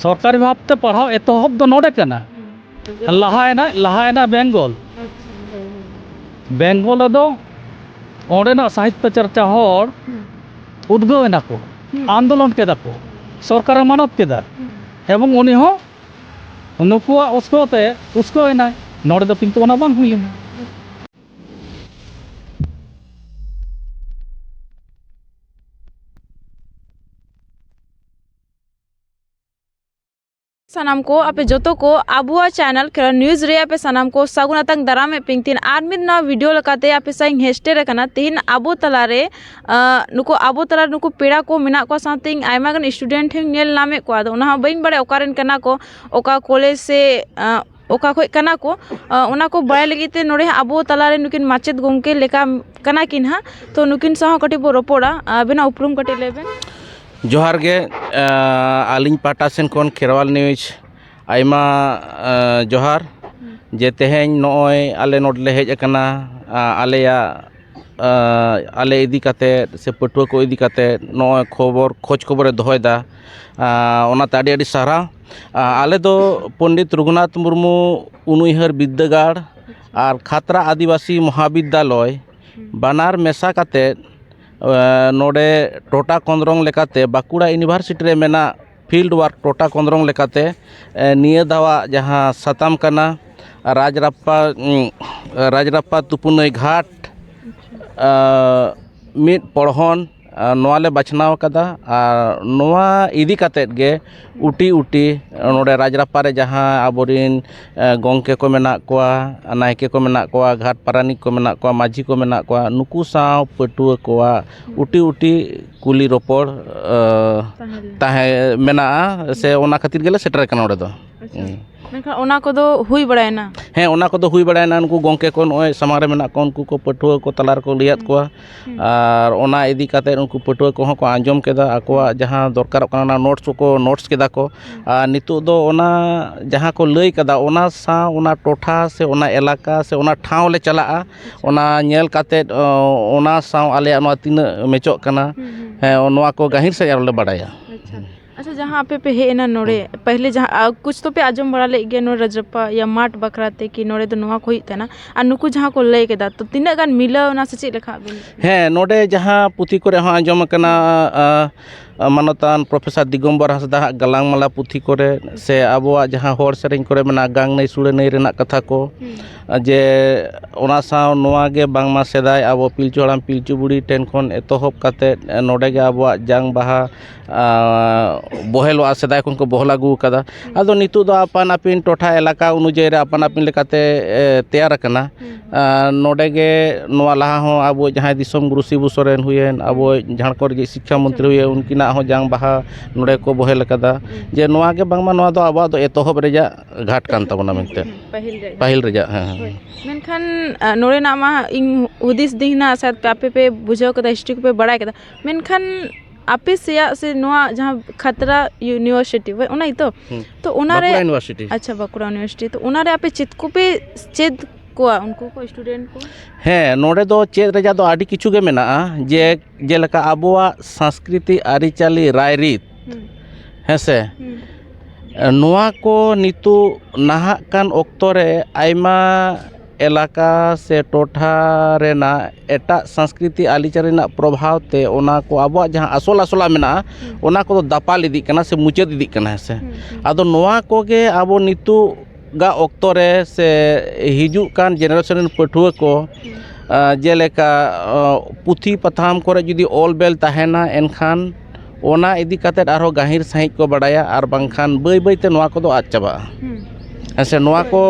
ᱥᱚᱨᱠᱟᱨᱤ ᱵᱷᱟᱵᱽᱛᱮ ᱯᱟᱲᱦᱟᱣ ᱮᱛᱚᱦᱚᱵ ᱫᱚ ᱱᱚᱰᱮ ᱠᱟᱱᱟ᱾ ᱦᱩᱸ᱾ ᱞᱟᱦᱟᱭᱮᱱᱟ, ᱞᱟᱦᱟᱭᱮᱱᱟ ᱵᱮᱝᱜᱚᱞ᱾ ᱟᱪᱪᱷᱟ, ᱦᱳᱭ, ᱦᱳᱭ᱾ ᱵᱮᱝᱜᱚᱞ ᱨᱮᱫᱚ ᱚᱸᱰᱮᱱᱟᱜ ᱥᱟᱦᱤᱛᱛᱚ ᱪᱟᱨᱪᱟ ᱦᱚᱲ ᱦᱩᱸ᱾ ᱩᱫᱽᱜᱟᱹᱣ ᱮᱱᱟ ᱠᱚ, ᱦᱩᱸ᱾ ᱟᱱᱫᱳᱞᱚᱱ ᱠᱮᱫᱟ ᱠᱚ, ᱥᱚᱨᱠᱟᱨᱮ ᱢᱟᱱᱚᱛ ᱠᱮᱫᱟ᱾ ᱦᱩᱸ᱾ ᱮᱵᱚᱝ ᱩᱱᱤ ᱦᱚᱸ ᱱᱩᱠᱩᱣᱟᱜ ᱩᱥᱠᱟᱹᱣ ᱛᱮ ᱩᱥᱠᱟᱹᱣ ᱮᱱᱟᱭ᱾ ᱱᱚᱰᱮ ᱫᱚ ᱠᱤᱱᱛᱩ ᱚᱱᱟ ᱵᱟᱝ ᱦᱩᱭ ᱞᱮᱱᱟ᱾ ᱥᱟᱱᱟᱢ ᱠᱚ, ᱟᱯᱮ ᱡᱚᱛᱚ ᱠᱚ ᱟᱵᱚᱣᱟᱜ ᱪᱮᱱᱮᱞ ᱠᱷᱮᱨᱣᱟᱞ ᱱᱤᱭᱩᱡᱽ ᱨᱮ ᱟᱯᱮ ᱥᱟᱱᱟᱢ ᱠᱚ ᱥᱟᱹᱜᱩᱱ ᱟᱛᱟᱝ ᱫᱟᱨᱟᱢᱮᱫ ᱯᱮᱭᱟᱹᱧ᱾ ᱛᱤᱦᱤᱧ ᱟᱨ ᱢᱤᱫ ᱱᱟᱣᱟ ᱵᱷᱤᱰᱤᱭᱳ ᱞᱮᱠᱟᱛᱮ ᱟᱯᱮ ᱥᱟᱶ ᱤᱧ ᱦᱮᱡ ᱥᱮᱴᱮᱨ ᱟᱠᱟᱱᱟ᱾ ᱛᱤᱦᱤᱧ ᱟᱵᱚ ᱛᱟᱞᱟᱨᱮ, ᱟᱸ, ᱱᱩᱠᱩ ᱟᱵᱚ ᱛᱟᱞᱟᱨᱮ ᱱᱩᱠᱩ ᱯᱮᱲᱟ ᱠᱚ ᱢᱮᱱᱟᱜ ᱠᱚᱣᱟ, ᱥᱟᱶᱛᱮ ᱤᱧ ᱟᱭᱢᱟ ᱜᱟᱱ ᱥᱴᱩᱰᱮᱱᱴ ᱦᱚᱸᱧ ᱧᱮᱞ ᱧᱟᱢᱮᱫ ᱠᱚᱣᱟ᱾ ᱟᱫᱚ ᱚᱱᱟ ᱦᱚᱸ ᱵᱟᱹᱧ ᱵᱟᱲᱟᱭᱟ ᱚᱠᱟ ᱨᱮᱱ ᱠᱟᱱᱟ ᱠᱚ, ᱚᱠᱟ ᱠᱚᱞᱮᱡᱽ ᱥᱮ, ᱟᱸ, ᱚᱠᱟ ᱠᱷᱚᱡ ᱠᱟᱱᱟ ᱠᱚ᱾ ᱟᱸ, ᱚᱱᱟ ᱠᱚ ᱵᱟᱲᱟᱭ ᱞᱟᱹᱜᱤᱫ ᱛᱮ ᱱᱚᱰᱮ ᱦᱟᱸᱜ ᱟᱵᱚ ᱛᱟᱞᱟᱨᱮ ᱱᱩᱠᱤᱱ ᱢᱟᱪᱮᱫ ᱜᱚᱢᱠᱮ ᱞᱮᱠᱟ ᱠᱟᱱᱟ ᱠᱤᱱ ᱦᱟᱸᱜ᱾ ᱛᱚ ᱱᱩᱠᱤᱱ ᱥᱟᱶ ᱦᱚᱸ ᱠᱟᱹᱴᱤᱡ ᱵᱚ ᱨᱚᱯᱚᱲᱟ᱾ ᱟᱵᱮᱱᱟᱜ ᱩᱯᱨᱩᱢ ᱠᱟᱹᱴᱤᱡ ᱞᱟᱹᱭ ᱵᱮᱱ᱾ ᱡᱚᱦᱟᱨ ᱜᱮ, ᱟᱸ, ᱟᱹᱞᱤᱧ ᱯᱟᱦᱴᱟ ᱥᱮᱱ ᱠᱷᱚᱱ ᱠᱷᱮᱨᱣᱟᱞ ᱱᱤᱭᱩᱡᱽ ᱟᱭᱢᱟ, ᱟᱸ, ᱡᱚᱦᱟᱨ᱾ ᱡᱮ ᱛᱮᱦᱮᱧ ᱱᱚᱜᱼᱚᱭ ᱟᱞᱮ ᱱᱚᱰᱮ ᱞᱮ ᱦᱮᱡ ᱟᱠᱟᱱᱟ, ᱟᱸ, ᱟᱞᱮᱭᱟᱜ, ᱟᱸ, ᱟᱞᱮ ᱤᱫᱤ ᱠᱟᱛᱮᱫ ᱥᱮ ᱯᱟᱹᱴᱷᱩᱣᱟᱹ ᱠᱚ ᱤᱫᱤ ᱠᱟᱛᱮᱫ ᱱᱚᱜᱼᱚᱭ ᱠᱷᱚᱵᱚᱨ, ᱠᱷᱚᱡᱽ ᱠᱷᱚᱵᱚᱨᱮ ᱫᱚᱦᱚᱭᱮᱫᱟ᱾ ᱟᱸ, ᱚᱱᱟᱛᱮ ᱟᱹᱰᱤ ᱟᱹᱰᱤ ᱥᱟᱨᱦᱟᱣ᱾ ᱟᱸ, ᱟᱞᱮ ᱫᱚ ᱯᱚᱱᱰᱤᱛ ᱨᱚᱜᱷᱩᱱᱟᱛᱷ ᱢᱩᱨᱢᱩ ᱩᱱᱩᱭᱦᱟᱹᱨ ᱵᱤᱫᱽᱫᱟᱹᱜᱟᱲ ᱟᱨ ᱠᱷᱟᱛᱨᱟ ᱟᱹᱫᱤᱵᱟᱹᱥᱤ ᱢᱚᱦᱟᱵᱤᱫᱽᱫᱟᱞᱚᱭ ᱵᱟᱱᱟᱨ ᱢᱮᱥᱟ ᱠᱟᱛᱮᱫ, ᱟᱸ, ᱱᱚᱰᱮ ᱴᱚᱴᱟ ᱠᱚᱸᱫᱽᱨᱚᱝ ᱞᱮᱠᱟᱛᱮ ᱵᱟᱸᱠᱩᱲᱟ ᱤᱭᱩᱱᱤᱵᱷᱟᱨᱥᱤᱴᱤ ᱨᱮ ᱢᱮᱱᱟᱜ ᱯᱷᱤᱞᱰ ᱣᱟᱨᱠ ᱴᱚᱴᱟ ᱠᱚᱸᱫᱽᱨᱚᱝ ᱞᱮᱠᱟᱛᱮ, ᱮ, ᱱᱤᱭᱟᱹ ᱫᱷᱟᱣᱟᱜ ᱡᱟᱦᱟᱸ ᱥᱟᱛᱟᱢ ᱠᱟᱱᱟ, ᱨᱟᱡᱽᱨᱟᱯᱯᱟ, ᱩᱸ, ᱨᱟᱡᱽᱨᱟᱯᱯᱟ ᱛᱩᱯᱩᱱᱟᱹᱭ ᱜᱷᱟᱴ, ᱟᱸ, ᱢᱤᱫ ᱯᱚᱲᱦᱚᱱ, ᱟᱸ, ᱱᱚᱣᱟ ᱞᱮ ᱵᱟᱪᱷᱱᱟᱣ ᱟᱠᱟᱫᱟ᱾ ᱟᱨ ᱱᱚᱣᱟ ᱤᱫᱤ ᱠᱟᱛᱮᱫ ᱜᱮ ᱩᱴᱤ ᱩᱴᱤ ᱱᱚᱰᱮ ᱨᱟᱡᱽᱨᱟᱯᱯᱟ ᱨᱮ ᱡᱟᱦᱟᱸ ᱟᱵᱚᱨᱤᱱ, ᱟᱸ, ᱜᱚᱢᱠᱮ ᱠᱚ ᱢᱮᱱᱟᱜ ᱠᱚᱣᱟ, ᱱᱟᱭᱠᱮ ᱠᱚ ᱢᱮᱱᱟᱜ ᱠᱚᱣᱟ, ᱜᱷᱟᱴ ᱯᱟᱨᱟᱱᱤᱠ ᱠᱚ ᱢᱮᱱᱟᱜ ᱠᱚᱣᱟ, ᱢᱟᱹᱡᱷᱤ ᱠᱚ ᱢᱮᱱᱟᱜ ᱠᱚᱣᱟ, ᱱᱩᱠᱩ ᱥᱟᱶ ᱯᱟᱹᱴᱷᱩᱣᱟᱹ ᱠᱚᱣᱟᱜ ᱩᱴᱤ ᱩᱴᱤ ᱠᱩᱞᱤ ᱨᱚᱯᱚᱲ, ᱟᱸ, ᱛᱟᱦᱮᱸ ᱞᱮᱱᱟ᱾ ᱛᱟᱦᱮᱸ ᱢᱮᱱᱟᱜᱼᱟ, ᱥᱮ ᱚᱱᱟ ᱠᱷᱟᱹᱛᱤᱨ ᱜᱮᱞᱮ ᱥᱮᱴᱮᱨ ᱟᱠᱟᱱᱟ ᱱᱚᱰᱮ ᱫᱚ᱾ ᱟᱪᱪᱷᱟ᱾ ᱦᱩᱸ᱾ ᱢᱮᱱᱠᱷᱟᱱ ᱚᱱᱟ ᱠᱚᱫᱚ ᱦᱩᱭ ᱵᱟᱲᱟᱭᱮᱱᱟ? ᱦᱮᱸ, ᱚᱱᱟ ᱠᱚᱫᱚ ᱦᱩᱭ ᱵᱟᱲᱟᱭᱮᱱᱟ᱾ ᱩᱱᱠᱩ ᱜᱚᱢᱠᱮ ᱠᱚ ᱱᱚᱜᱼᱚᱭ ᱥᱟᱢᱟᱝ ᱨᱮ ᱢᱮᱱᱟᱜ ᱠᱚᱣᱟ, ᱩᱱᱠᱩ ᱠᱚ ᱯᱟᱹᱴᱷᱩᱣᱟᱹ ᱠᱚ ᱛᱟᱞᱟ ᱨᱮᱠᱚ ᱞᱟᱹᱭᱟᱫ ᱦᱩᱸ᱾ ᱠᱚᱣᱟ᱾ ᱦᱩᱸ᱾ ᱟᱨ ᱚᱱᱟ ᱤᱫᱤ ᱠᱟᱛᱮᱫ ᱩᱱᱠᱩ ᱯᱟᱹᱴᱷᱩᱣᱟᱹ ᱠᱚᱦᱚᱸ ᱠᱚ ᱟᱸᱡᱚᱢ ᱠᱮᱫᱟ, ᱟᱠᱚᱣᱟᱜ ᱦᱩᱸ᱾ ᱡᱟᱦᱟᱸ ᱫᱚᱨᱠᱟᱨᱚᱜ ᱠᱟᱱᱟ ᱚᱱᱟ ᱱᱳᱴᱥ ᱠᱚᱠᱚ ᱱᱳᱴᱥ ᱠᱮᱫᱟ ᱠᱚ᱾ ᱦᱩᱸ᱾ ᱟᱨ ᱱᱤᱛᱚᱜ ᱫᱚ ᱚᱱᱟ ᱡᱟᱦᱟᱸ ᱠᱚ ᱞᱟᱹᱭ ᱠᱟᱫᱟ, ᱚᱱᱟ ᱥᱟᱶ ᱚᱱᱟ ᱴᱚᱴᱷᱟ ᱥᱮ ᱚᱱᱟ ᱮᱞᱟᱠᱟ ᱥᱮ ᱚᱱᱟ ᱴᱷᱟᱶ ᱞᱮ ᱪᱟᱞᱟᱜᱼᱟ᱾ ᱟᱪᱪᱷᱟ᱾ ᱚᱱᱟ ᱧᱮᱞ ᱠᱟᱛᱮᱫ, ᱚ, ᱚᱱᱟ ᱥᱟᱶ ᱟᱞᱮᱭᱟᱜ ᱱᱚᱣᱟ ᱛᱤᱱᱟᱹᱜ ᱢᱮᱪᱚᱜ ᱠᱟᱱᱟ, ᱦᱩᱸ, ᱦᱩᱸ᱾ ᱦᱮᱸ, ᱱᱚᱣᱟ ᱠᱚ ᱜᱟᱹᱦᱤᱨ ᱥᱟᱺᱦᱤᱡ ᱟᱨᱚ ᱞᱮ ᱵᱟᱲᱟᱭᱟ᱾ ᱟᱪᱪᱷᱟ᱾ ᱟᱪᱪᱷᱟ, ᱡᱟᱦᱟᱸ ᱟᱯᱮ ᱯᱮ ᱦᱮᱡ ᱮᱱᱟ ᱱᱚᱰᱮ, ᱦᱩᱸ᱾ ᱯᱟᱹᱦᱞᱮ ᱡᱟᱦᱟᱸ, ᱟ, ᱠᱩᱪ ᱛᱚ ᱯᱮ ᱟᱸᱡᱚᱢ ᱵᱟᱲᱟ ᱞᱮᱫ ᱜᱮᱭᱟ ᱱᱚᱰᱮ ᱨᱟᱡᱽᱨᱟᱯᱯᱟ ᱭᱟ ᱢᱟᱴ ᱵᱟᱠᱷᱨᱟ ᱛᱮ ᱠᱤ ᱱᱚᱰᱮ ᱫᱚ ᱱᱚᱣᱟ ᱠᱚ ᱦᱩᱭᱩᱜ ᱛᱟᱦᱮᱱᱟ, ᱟᱨ ᱱᱩᱠᱩ ᱡᱟᱦᱟᱸ ᱠᱚ ᱞᱟᱹᱭ ᱠᱮᱫᱟ, ᱛᱚ ᱛᱤᱱᱟᱹᱜ ᱜᱟᱱ ᱢᱤᱞᱟᱹᱣ ᱮᱱᱟ ᱥᱮ ᱪᱮᱫ ᱞᱮᱠᱟ ᱵᱮᱱ? ᱦᱮᱸ, ᱱᱚᱰᱮ ᱡᱟᱦᱟᱸ ᱯᱩᱛᱷᱤ ᱠᱚᱨᱮ ᱦᱚᱸ ᱟᱸᱡᱚᱢ ᱟᱠᱟᱱᱟ, ᱟ, ᱟ, ᱢᱟᱱᱚᱛᱟᱱ ᱯᱨᱚᱯᱷᱮᱥᱚᱨ ᱫᱤᱜᱚᱢᱵᱚᱨ ᱦᱟᱸᱥᱫᱟ ᱦᱟᱜ ᱜᱟᱞᱟᱝ ᱢᱟᱞᱟ ᱯᱩᱛᱷᱤ ᱠᱚᱨᱮ ᱥᱮ ᱟᱵᱚᱣᱟᱜ ᱡᱟᱦᱟᱸ ᱦᱚᱲ ᱥᱮᱨᱮᱧ ᱠᱚᱨᱮ ᱢᱮᱱᱟᱜᱼᱟ, ᱜᱟᱝ ᱱᱟᱹᱭ ᱥᱩᱲᱟᱹ ᱱᱟᱹᱭ ᱨᱮᱱᱟᱜ ᱠᱟᱛᱷᱟ ᱠᱚ, ᱦᱩᱸ᱾ ᱡᱮ ᱚᱱᱟ ᱥᱟᱶ ᱱᱚᱣᱟ ᱜᱮ ᱵᱟᱝᱢᱟ ᱥᱮᱫᱟᱭ ᱟᱵᱚ ᱯᱤᱞᱪᱩ ᱦᱟᱲᱟᱢ ᱯᱤᱞᱪᱩ ᱵᱩᱲᱦᱤ ᱴᱷᱮᱱ ᱠᱷᱚᱱ ᱮᱛᱚᱦᱚᱵ ᱠᱟᱛᱮᱫ ᱱᱚᱰᱮ ᱜᱮ ᱟᱵᱚᱣᱟᱜ ᱡᱟᱝ ᱵᱟᱦᱟ, ᱟ, ᱵᱚᱦᱮᱞᱚᱜᱼᱟ, ᱥᱮᱫᱟᱭ ᱠᱷᱚᱱ ᱠᱚ ᱵᱚᱦᱮᱞ ᱟᱹᱜᱩ ᱟᱠᱟᱫᱟ᱾ ᱦᱩᱸ᱾ ᱟᱫᱚ ᱱᱤᱛᱚᱜ ᱫᱚ ᱟᱯᱟᱱ ᱟᱹᱯᱤᱱ ᱴᱚᱴᱷᱟ ᱮᱞᱟᱠᱟ ᱚᱱᱩᱡᱟᱭᱤ ᱨᱮ ᱟᱯᱟᱱ ᱟᱹᱯᱤᱱ ᱞᱮᱠᱟᱛᱮ, ᱮ, ᱛᱮᱭᱟᱨ ᱟᱠᱟᱱᱟ᱾ ᱦᱩᱸ, ᱦᱩᱸ᱾ ᱟᱨ ᱱᱚᱰᱮ ᱜᱮ ᱱᱚᱣᱟ ᱞᱟᱦᱟ ᱦᱚᱸ ᱟᱵᱚ ᱡᱟᱦᱟᱸᱭ ᱫᱤᱥᱚᱢ ᱜᱩᱨᱩ ᱥᱤᱵᱩ ᱥᱚᱨᱮᱱ ᱦᱩᱭᱮᱱ, ᱟᱵᱚ ᱦᱩᱸ᱾ ᱡᱷᱟᱲᱠᱷᱚᱸᱰ ᱨᱤᱱᱤᱡ ᱥᱤᱠᱠᱷᱟ ᱢᱚᱱᱛᱨᱤ ᱦᱩᱭᱮᱱ, ᱩᱱᱠᱤᱱᱟᱜ ᱦᱚᱸ ᱡᱟᱝ ᱵᱟᱦᱟ ᱱᱚᱰᱮ ᱠᱚ ᱵᱚᱦᱮᱞ ᱟᱠᱟᱫᱟ᱾ ᱦᱩᱸ᱾ ᱡᱮ ᱱᱚᱣᱟ ᱜᱮ ᱵᱟᱝᱢᱟ ᱱᱚᱣᱟ ᱫᱚ ᱟᱵᱚᱣᱟᱜ ᱫᱚ ᱮᱛᱚᱦᱚᱵ ᱨᱮᱭᱟᱜ ᱜᱷᱟᱴ ᱠᱟᱱ ᱛᱟᱵᱚᱱᱟ ᱢᱮᱱᱛᱮ᱾ ᱦᱩᱸ, ᱯᱟᱹᱦᱤᱞ ᱨᱮᱭᱟᱜ᱾ ᱯᱟᱹᱦᱤᱞ ᱨᱮᱭᱟᱜ, ᱦᱮᱸ, ᱦᱮᱸ᱾ ᱦᱳᱭ᱾ ᱢᱮᱱᱠᱷᱟᱱ, ᱟ, ᱱᱚᱰᱮᱱᱟᱜ ᱢᱟ ᱤᱧ ᱦᱩᱫᱤᱥ ᱫᱤᱧ ᱱᱟᱜ ᱥᱟᱭᱟᱫ ᱯᱮ ᱟᱯᱮ ᱯᱮ ᱵᱩᱡᱷᱟᱹᱣ ᱠᱟᱫᱟ, history ᱠᱚᱯᱮ ᱵᱟᱲᱟᱭ ᱠᱟᱫᱟ, ᱢᱮᱱᱠᱷᱟᱱ ᱟᱯᱮ ᱥᱮᱭᱟᱜ ᱥᱮ ᱱᱚᱣᱟ ᱡᱟᱦᱟᱸ ᱠᱷᱟᱛᱲᱟ university, ᱦᱳᱭ, ᱚᱱᱟ ᱜᱮᱛᱚ? ᱦᱩᱸ᱾ ᱛᱚ ᱚᱱᱟᱨᱮ ᱵᱟᱸᱠᱩᱲᱟ university᱾ ᱟᱪᱪᱷᱟ, ᱵᱟᱸᱠᱩᱲᱟ university᱾ ᱛᱚ ᱚᱱᱟᱨᱮ ᱟᱯᱮ ᱪᱮᱫ ᱠᱚᱯᱮ ᱪᱮᱫ ᱠᱚᱣᱟ ᱩᱱᱠᱩ ᱠᱚ student ᱠᱚ? ᱦᱮᱸ, ᱱᱚᱰᱮ ᱫᱚ ᱪᱮᱫ ᱨᱮᱭᱟᱜ ᱫᱚ ᱟᱹᱰᱤ ᱠᱤᱪᱷᱩ ᱜᱮ ᱢᱮᱱᱟᱜᱼᱟ, ᱡᱮ, ᱡᱮᱞᱮᱠᱟ ᱟᱵᱚᱣᱟᱜ ᱥᱚᱝᱥᱠᱨᱤᱛᱤ, ᱟᱹᱨᱤᱪᱟᱹᱞᱤ, ᱨᱟᱭᱨᱤᱛ, ᱦᱩᱸ᱾ ᱦᱮᱸ ᱥᱮ? ᱦᱩᱸ᱾ ᱱᱚᱣᱟ ᱠᱚ ᱱᱤᱛᱚᱜ ᱱᱟᱦᱟᱜ ᱠᱟᱱ ᱚᱠᱛᱚ ᱨᱮ ᱟᱭᱢᱟ ᱮᱞᱟᱠᱟ ᱥᱮ ᱴᱚᱴᱷᱟ ᱨᱮᱱᱟᱜ ᱮᱴᱟᱜ ᱥᱚᱝᱥᱠᱨᱤᱛᱤ ᱟᱹᱨᱤᱪᱟᱹᱞᱤ ᱨᱮᱱᱟᱜ ᱯᱨᱚᱵᱷᱟᱵᱽ ᱛᱮ ᱚᱱᱟ ᱠᱚ ᱟᱵᱚᱣᱟᱜ ᱡᱟᱦᱟᱸ ᱟᱥᱚᱞ ᱟᱥᱚᱞᱟᱜ ᱢᱮᱱᱟᱜᱼᱟ, ᱦᱩᱸ᱾ ᱚᱱᱟ ᱠᱚᱫᱚ ᱫᱟᱯᱟᱞ ᱤᱫᱤᱜ ᱠᱟᱱᱟ ᱥᱮ ᱢᱩᱪᱟᱹᱫ ᱤᱫᱤᱜ ᱠᱟᱱᱟ, ᱦᱮᱸ ᱥᱮ? ᱦᱩᱸ, ᱦᱩᱸ᱾ ᱟᱫᱚ ᱱᱚᱣᱟ ᱠᱚᱜᱮ ᱟᱵᱚ ᱱᱤᱛᱚᱜ ᱜᱟ ᱚᱠᱛᱚ ᱨᱮ ᱥᱮ ᱦᱤᱡᱩᱜ ᱠᱟᱱ ᱡᱮᱱᱟᱨᱮᱥᱚᱱ ᱨᱮᱱ ᱯᱟᱹᱴᱷᱩᱣᱟᱹ ᱠᱚ, ᱦᱩᱸ᱾ ᱟ, ᱡᱮᱞᱮᱠᱟ, ᱟ, ᱯᱩᱛᱷᱤ ᱯᱟᱛᱷᱟᱢ ᱠᱚᱨᱮ ᱡᱩᱫᱤ ᱚᱞ ᱵᱮᱞ ᱛᱟᱦᱮᱱᱟ, ᱮᱱᱠᱷᱟᱱ ᱚᱱᱟ ᱤᱫᱤ ᱠᱟᱛᱮᱫ ᱟᱨᱦᱚᱸ ᱜᱟᱹᱦᱤᱨ ᱥᱟᱺᱦᱤᱡ ᱠᱚ ᱵᱟᱰᱟᱭᱟ, ᱟᱨ ᱵᱟᱝᱠᱷᱟᱱ ᱵᱟᱹᱭ ᱵᱟᱹᱭ ᱛᱮ ᱱᱚᱣᱟ ᱠᱚᱫᱚ ᱟᱫ ᱪᱟᱵᱟᱜᱼᱟ᱾ ᱦᱩᱸ᱾ ᱦᱮᱸ ᱥᱮ, ᱱᱚᱣᱟ ᱦᱳᱭ᱾ ᱠᱚ